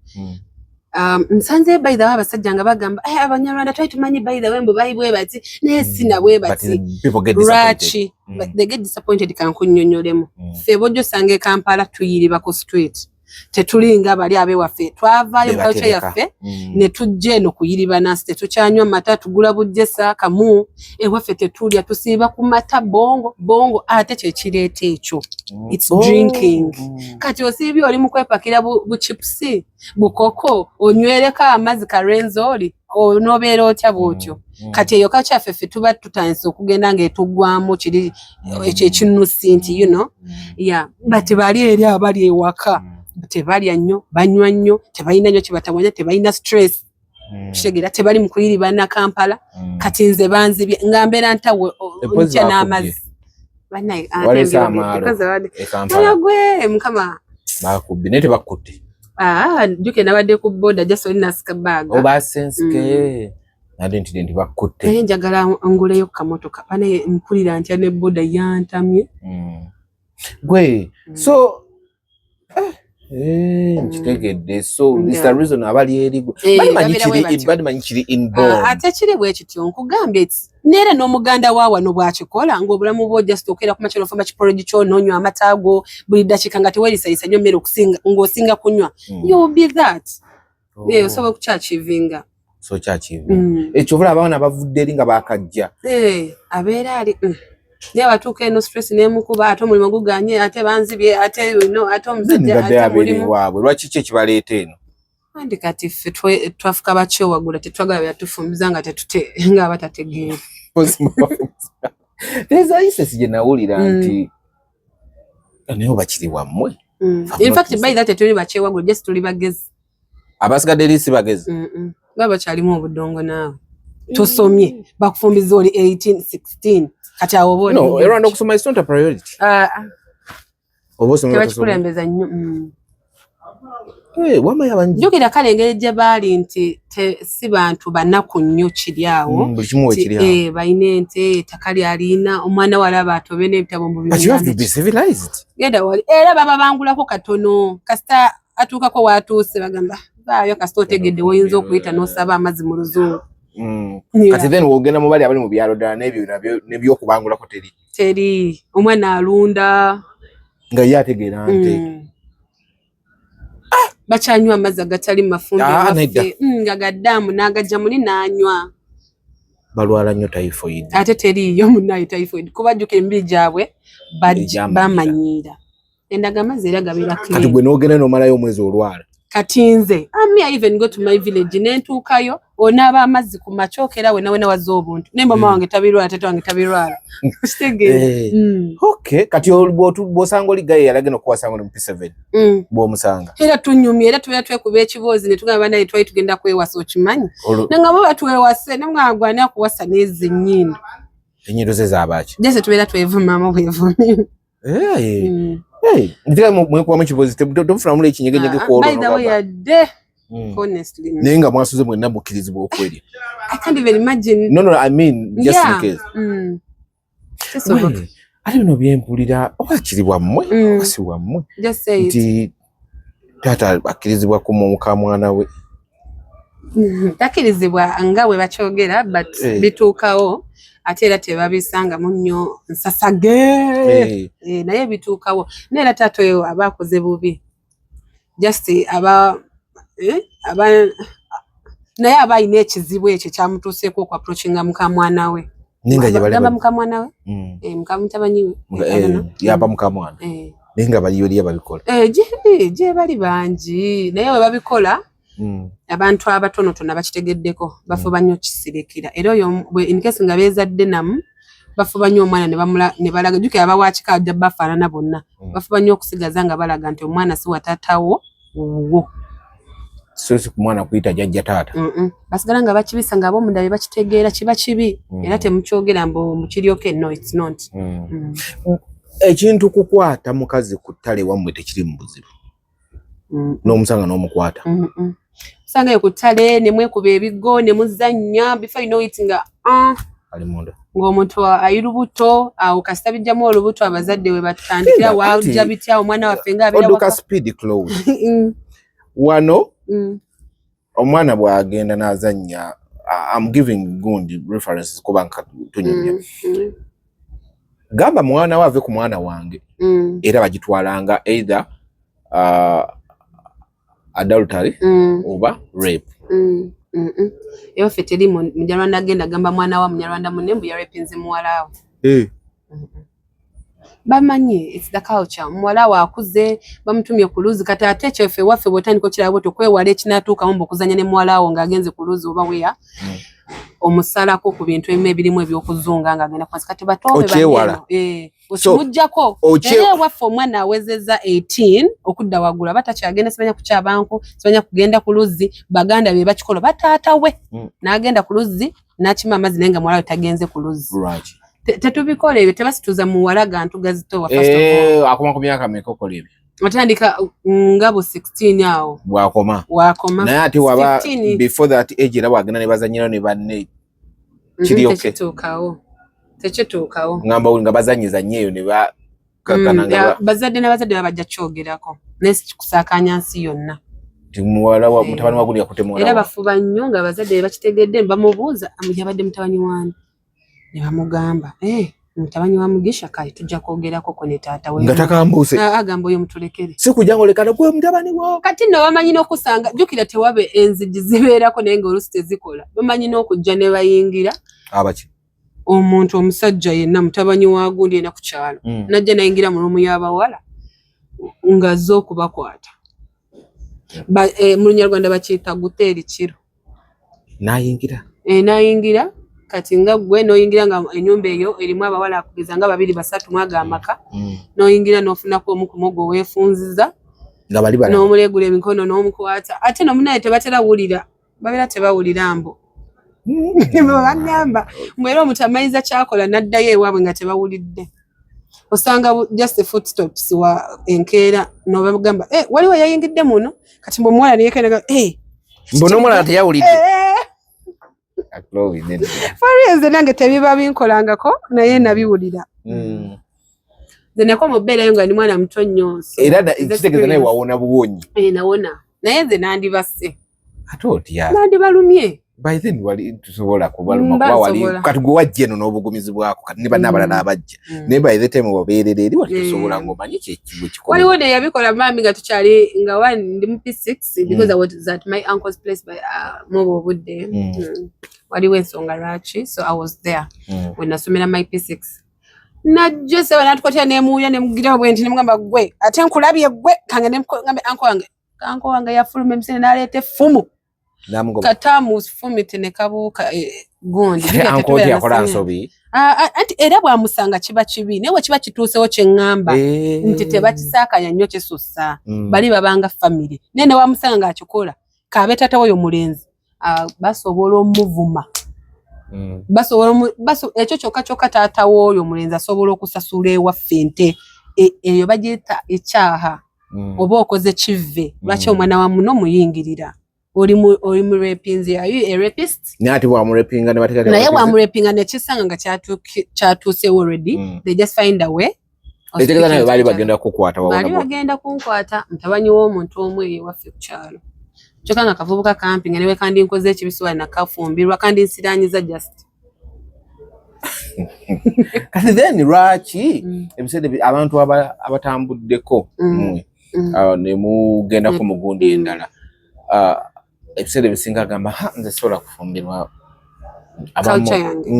nsanze by the way abasajja nga bagamba, "Eh, Abanyarwanda twali tumanyi by the way mbu bali bwe bati, naye si na bwe But bati." people get disappointed. Lwaki? But they get disappointed. Kankunnyonnyolemu. Ffe bw'ojja osanga e Kampala tuyiriba ku street, tetulinga bali abewaffe. Twavaayo mu culture Bebatereka. yaffe ne tujja eno kuyiriba nansi. Tetukyanywa mata, tugula bujjesa kamu. Ewaffe tetulya, tusiiba ku mata bongo bongo. Ate kyekireeta ekyo, it's drinking. Kati osiibye oli mu kwepakira bu chips, bukoko, onywereko amazzi karenzoli, onoobeera otya bw'otyo? Kati eyo kakyaffe ffe tuba tutandise okugenda ng'etuggwamu kiri ekyo ekinusi nti yeah, but bali eri abali ewaka tebalya nnyo, banywa nnyo, tebalina nnyo kyebatawanya, tebalina stress. Kitegeera tebali mu kuyiriba na Kampala. Kati nze banzibye nga mbeera ntawe Epozi ntya bakubye. n'amazzi. Bannaye, ate Waleese mbyogedde, amaalo because e Kampala. Gwe mukama. Bakubye naye tebakutte. Ah, jjuke nabadde ku boda, just oli nasika bag. Oba sensike nade nti bakutte. Naye njagala nguleyo kamotoka banaye, mpulira ntya ne boda yantamye. Gwe so nkitegedde. So it's the reason abali eri gwe Eh, bali manyi babeera bwe kiri batyo. bali manyi kiri inborn. Ah, ate kiri bwe kityo, nkugambye neera n'omuganda wa wano bw'akikola ng'obulamu bwo just okeera ku makya n'ofumba kiporridge kyo n'onywa amata go buli ddakiika nga teweeriisayisa nnyo mmere okusinga ng'osinga kunywa, you will be that. Oh. Eh, osobola okukyachievinga. So kyakivi ekyo obula abaana bavudde eri nga bakajja. Eh, abeera ali. Naye abatuuka eno stress nemukuba, ate omulimu guganye, ate banzibye, ate no, ate omusajja, badde ate abeera mulimu. ewaabwe, lwaki ki ekibaleeta eno? Andi kati ffe twafuka bakyewagula, tetwagala byatufumbiza nga tetute nga abatategeera. There's a instance gye nawulira nti naye oba kiri wammwe. In fact, by that tetuli bakyewagula, just tuli bagezi. Abasigadde eri si bagezi. Baba bakyalimu obudongo. Naawe tosomye, bakufumbiza oli 18 16, kati awo oba oli No, mugezi. e Rwanda okusoma is not a priority. Ah, ah, Oba osoma oba tosoma. Tebakikulembeza nnyo. Eh, wamma abangi. Jjukira kale engeri gye baali nti si bantu banaku nnyo kiri awo. Buli kimu Nti, wekiri awo. eh, balina ente, ettaka lyalina, omwana walaba atobe n'ebitabo mbu But you have to bimuyambe. be civilized. Genda wali era baba bangulako katono, kasita atuukako waatuuse bagamba baayo, kasita otegedde woyinza okuyita n'osaba amazzi mu Luzungu. Kati then wogenda mu bali abali mu byalo ddala n'ebyo nabyo n'ebyokubangulako teri. Teri, omwana alunda. Nga ye ategeera nte. Bakyanywa amazzi agatali mafumbe. Ah, ewaffe. Nedda. Nga gaddaamu n'agajja muli n'anywa. Balwala nnyo typhoid. Ate teriiyo munaye typhoid, kuba jjukira emibiri gyabwe Egyamanyiira. bamanyiira endaga amazzi era gabeera Kati clean. gwe n'ogenda n'omalayo omwezi olwala. Kati nze ami, I even go to my village nentuukayo, onaaba amazzi ku makyokera wena wena wazza obuntu, naye mama wange tabirwala, tata wange tabirwala, kitegeera? Eh. Okay, kati bw'osanga oli gaye yalagenda okuwasanga oli mu P7, bw'omusanga? Era tunyumya, era tubeera twekuba ekiboozi ne tugamba, "Banaye, twali tugenda kwewasa, okimanyi?" Nanga bo batwewase, nemwana gwani akuwasa n'ezi ennyindo? Ennyindo ze zaabaki? Jese tubeera twevumamu bwevumi. Eh, eh, ntika mwekubamu ekibozi, tomufunamu ekinyegenyege ku olwo? By the way, n'ogamba, yadde, honestly. Naye nga mwasuze mwenna, mukkirizibwa okwerya? I can't even imagine. No, I mean just in case. Kisoboka. Wait, ate bino byempulira oba kiri bwammwe oba si bwammwe? Just say it. Nti taata akkirizibwa ku muka mwana we. Takkirizibwa nga bwe bakyogera, but bituukawo, ate era tebabisangamu nnyo nsasage. Eh, naye bituukawo, naye era taata oyo aba akoze bubi, just aba aba naye aba alina ekizibu ekyo kyamutuuseeko okuapproachinga muka mwana we. Naye nga gye bali Gamba muka mwana we, muka mutabani we. I don't know. Yaba muka mwana. Naye nga baliyo eri ababikola. Eh, gye bali bangi, naye bwe babikola, abantu abatonotono abakitegeddeko bafuba nnyo kisirikira. Era oyo in case nga beezadde namu, bafuba nnyo omwana ne balaga, jjukira abawakika ajja bafaanana bonna. Bafuba nnyo okusigaza nga balaga nti omwana si wa taatawo wuwo. So si ku mwana kuyita jjajja taata. Basigala nga bakibisa nga ab'omunda be bakitegeera kiba kibi. Era temukyogera mbu mukiryoke, no, it's not. Ekintu kukwata mukazi ku ttale wammwe tekiri mu buzibu? N'omusanga n'omukwata? Osangayo ku ttale ne mwekuba ebigo ne muzannya, before you know it nga ah, ali munda. Ng'omuntu ayi lubuto awo, kasita bijjamu olubuto, abazadde we batandikira. Linda, Wajja kati bitya omwana waffe nga abeera odduka waka? Speed close wano. Omwana bw'agenda n'azannya, I'm giving gundi references kuba nka tunyumya. Gamba mwana we ave ku mwana wange. Era bagitwalanga either adultery oba rape. Ewaffe teri munyarwanda agenda agamba mwana wa munyarwanda munne mbu yarepinze muwala we. Bamanyi it's the culture. Muwala we akuze, bamutumye ku luzzi. Kati ate ekyo ffe ewaffe bw'otandika okiraba bwotyo, okwewala ekinaatuukamu mbu okuzannya ne muwala wo ng'agenze ku luzzi oba weya, omusalako ku bintu ebimu ebirimu ebyokuzunga ng'agenda ku mazzi. Kati bato be Okyewala. bali eno, okimuggyako. Era ewaffe omwana awezezza 18 okudda waggulu aba takyagenda, simanya kukyabanku, simanya kugenda ku luzzi. Baganda be bakikola, bataata we n'agenda ku luzzi n'akima amazzi, naye nga muwala we tagenze ku luzzi. Lwaki? Tetubikola ebyo, tebasituza muwala gantu gazitowa, first of all. Eh, akoma ku myaka meka okola ebyo? Otandika nga bu 16 awo. Bwakoma. Wakoma. Naye ate waba 15. before that age, era bwagenda ne bazanyirayo ne banne, kiri okay? Tekituukawo, tekituukawo. Ngamba nga bazanyiza nnyo eyo ne bakakana nga Bazadde n'abazadde baba bajja kyogerako, naye si kikusaakaanya nsi yonna. Nti muwala wa mutabani wa gundi yakutte muwala Era wa bafuba nnyo nga abazadde be bakitegedde ne bamubuuza, "Yabadde mutabani wani?" Ne bamugamba, "Eh, mutabani wa Mugisha." Kale tujja kwogerako ko ne taata we. Nga takambuuse? Ah, agamba oyo mutulekere. Si kujja ng'olekana gwe mutabani wo? Kati nno bamanyi n'okusanga, jjukira tewabe enzigi zibeerako, naye ng'oluusi tezikola, bamanyi n'okujja ne bayingira. Abaki? Omuntu omusajja yenna mutabani wa gundi yenna ku kyalo, najja nayingira mu room y'abawala ng'azze okubakwata. Mu Lunyarwanda bakiyita gutera ikiro. N'ayingira? N'ayingira. Kati nga ggwe n'oyingira nga ennyumba eyo erimu abawala kugeza nga babiri, basatu, mwaga amaka, n'oyingira n'ofunako omu ku muggo weefunziza. Nga bali balaba? N'omulegula emikono n'omukwata. Ate nomunaye tebatera wulira, babeera tebawulira mbu bagamba mbu era omuntu amanyiza kyakola n'addayo ewaabwe nga tebawulidde. Osanga just footsteps wa enkeera nobagamba, "Eh, waliwo yayingidde muno." Kati mbu omuwala neyekanaga, "Eh." Mbu n'omulala teyawulidde? Eh. For real, nze nange tebiba binkolangako, naye nabiwulira. Nze nakoma obeerayo nga ndi mwana muto nnyo, so Era nze kitegeeza naye experience. Wawona buwonyi? Eh, nawona, naye nze nandibase. Ate otya? Nandibalumye. By then wali tusobola kubaluma? Mba Kuba wali nsobola. kati gwe wajja eno n'obugumizibwako, kati ne banna abalala abajja, naye by the time wabeerera eri wali tosobola, ng'omanyi kyekibwe kikola. Waliwo ne yabikola mami nga tukyali nga one, ndi mu P6, because I was at my uncle's place by mubo obudde. Waliwo ensonga lwaki, so I was there when nasomera my P6. Najja seba natukwatira nemuwulira nemugira bwe nti nemugamba, "Gwe ate nkulabye gwe." Kange nemugamba, "Uncle wange." Uncle wange yafuluma emisinde n'aleeta effumu. Namugoba. Katamufumite ne kabuuka gundi. Uncle oti yakola nsobi. Ah, ah, anti era bwamusanga kiba kibi, naye bwe kiba kituusewo kyeŋŋamba nti tebakisaakanya nnyo, kisussa. Bali babanga family, naye ne wamusanga ng'akikola, kabe taata woyo omulenzi, ah, basobola omuvuma. Basobola ekyo kyokka kyokka taata w'oyo omulenzi asobola okusasula ewaffe ente. Eyo bagiyita ekyaha. Oba okoze kivve, lwaki omwana wa muno muyingirira? Oli mu rapinzi, are you a rapist? Naye ate bwamurepinga ne bateeka. Naye bwamurepinga nekisanga nga kyatuusewo already, they just find a way of Etegeeza naye speaking baali to each other. bagenda kukwata. Baali wawona. bagenda kunkwata, mutabani w'omuntu omu eyo ewaffe ku kyalo. Kyokka nga kavubuka kampi, nga newe kandi nkoze ekibi siwali nakafumbirwa, kandi nsiranyiza just. Kati then lwaki ebiseera abantu abatambuddeko mmwe ne mugendako mu gundi endala, ebiseera ebisinga agamba, "Ha, nze sobola kufumbirwa." Culture yange.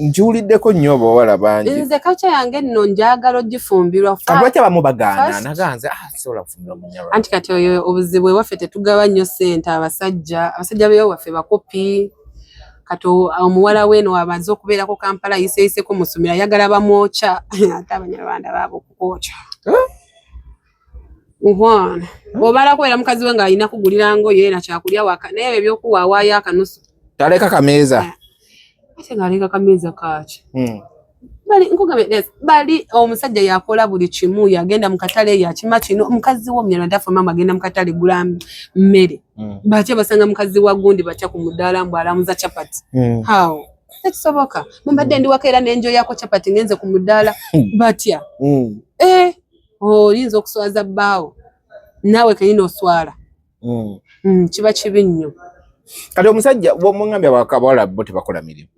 Nkiwuliddeko nnyo abawala bangi. Nze culture yange nno njagala ogifumbirwa. Kati lwaki abamu bagaana? First- Naganze, ah, sobola kufumbirwa Munyarwanda. Anti kati oyo obuzibu ewaffe tetugaba nnyo ssente. Abasajja bewaffe bakopi. Kati omuwala weeno amaze okubeerako Kampala, yiseeyiseko mu ssomero, ayagala bamwokya, ate Abanyarwanda baaba okukwokya. Nkwano bw'obala kubeera mukazi we ng'alina kugulira ngoye na kyakulya waka, naye ebyo ebyokuwaawaayo akanusu. Taleka kameeza. Ate ng'aleka kameeza kaaki? Bali nkugambye, yes, bali omusajja yakola buli kimu, yagenda mu katale, yakima kino. Omukazi w'Omunyarwanda afa maama agenda mu katale gula mmere. Batya basanga mukazi wa gundi batya ku mudaala mbu alamuza chapati? How? Tekisoboka. Mumbadde ndi waka era nenjoyako chapati, ngenze ku mudaala batya? Eh, oyinza okuswaza bbaawo, naawe kenyini oswala. Kiba kibi nnyo. Kati omusajja bwomugambye abawala bo tebakola mirimu,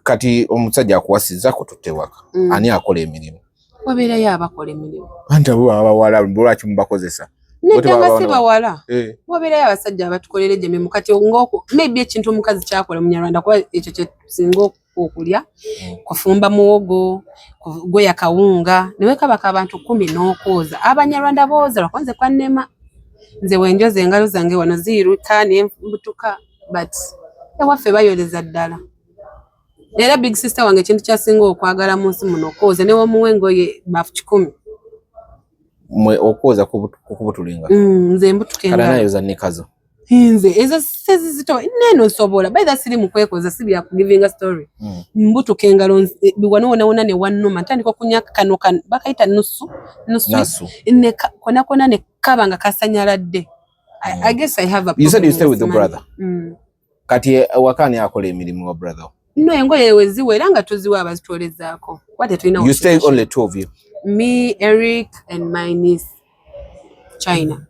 kati omusajja akuwasiza kututte waka, ani akola emirimu? Wabeerayo abakola emirimu. Anti abo baba bawala, lwaki mubakozesa? Nedda, nga si bawala. Eh. Wabeerayo abasajja abatukolera egyo emirimu. Kati ngaoku maybe ekintu omukazi kyakola Munyarwanda, kuba ekyo kyetusinga okulya, kufumba muwogo, kugoya kawunga, newe kabaka abantu 10 n'okwoza. Abanyarwanda booza, lwakuba nze kwannema, nze wenjoza engalo zange wano ziiruka nembutuka, but ewaffe bayoleza ddala. Era big sister wange ekintu kyasinga okwagala mu nsi muno okwoza, newomuwa engoye bafu 100. Mwe okwoza kubutulinga? Nze mbutuka Kala engalo. Nayoza nikazo. Nze ezo sezizitowa neno nsobola. By the siri mu kwekoza, si bya kugivinga story. Mbutuka engalo wano wona wona ne wannuma, ntandika okunya kano kano bakayita nusu nusu. Nasu. Ne kona kona ne kaba nga kasanyaladde. I guess I have a You said you problem stay with your with money. brother. Kati waka ani akola emirimu wa brother? No, engoye we ziwera nga tuziwa abazitwolezaako, kuba tetulina. You stay only two of you? Me, Eric and my niece China,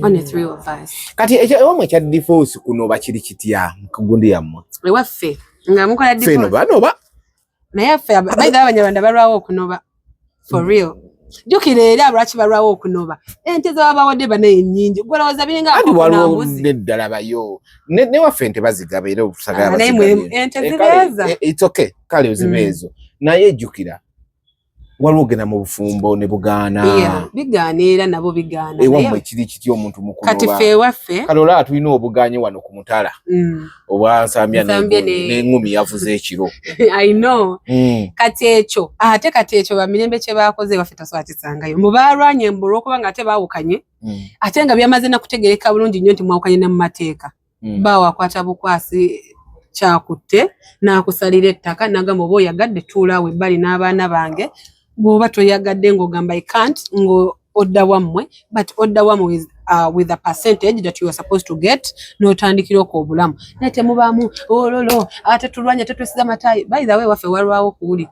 only three of us. Kati ekyo ewammwe ekya divorce kunoba kiri kitya mu gundi yammwe? Ewaffe nga mukola Ffe divorce? noba noba. Naye ffe by the way, Abanyarwanda balwawo okunoba for real. Jjukira era lwaki balwawo okunoba, ente zebabawadde banaye nnyingi, gwolowooza biringa Anti nkoko waliwo na mbuzi. neddala bayo newaffe ente bazigaba era otusagala. Ah, naye bazigabye. ente Eh, kale, zibeeza. It's okay, kale ziba ezo, naye jjukira waliwo ogenda mu bufumbo ne bugaana. Yeah, bigaana, era nabo bigaana. Ewammwe Naye kiri kitya omuntu kati mukunoba? ffe ewaffe Kale olaba tulina obuganye wano ku mutala obwansambya. Nsambya n'eŋŋumi yavuze ekiro. I know. Kati ekyo ate, kati ekyo bamirembe kye bakoze ewaffe tosobola kisangayo. Mu baalwanye mbu olw'okuba nga ate baawukanye, ate nga byamaze nakutegereka bulungi nnyo nti mwawukanye ne mu mateeka, baawo akwata bukwasi kyakutte n'akusalira ettaka, n'agamba oba oyagadde tuulaawo ebbali n'abaana bange, bw'oba toyagadde ng'ogamba I can't, ng'odda wammwe, but odda wammwe with a percentage that you are supposed to get, n'otandikira okwo obulamu, naye temubaamu ololo ate tulwanye, tetwesiza mataayi. By the way, waffe walwawo okuwuli.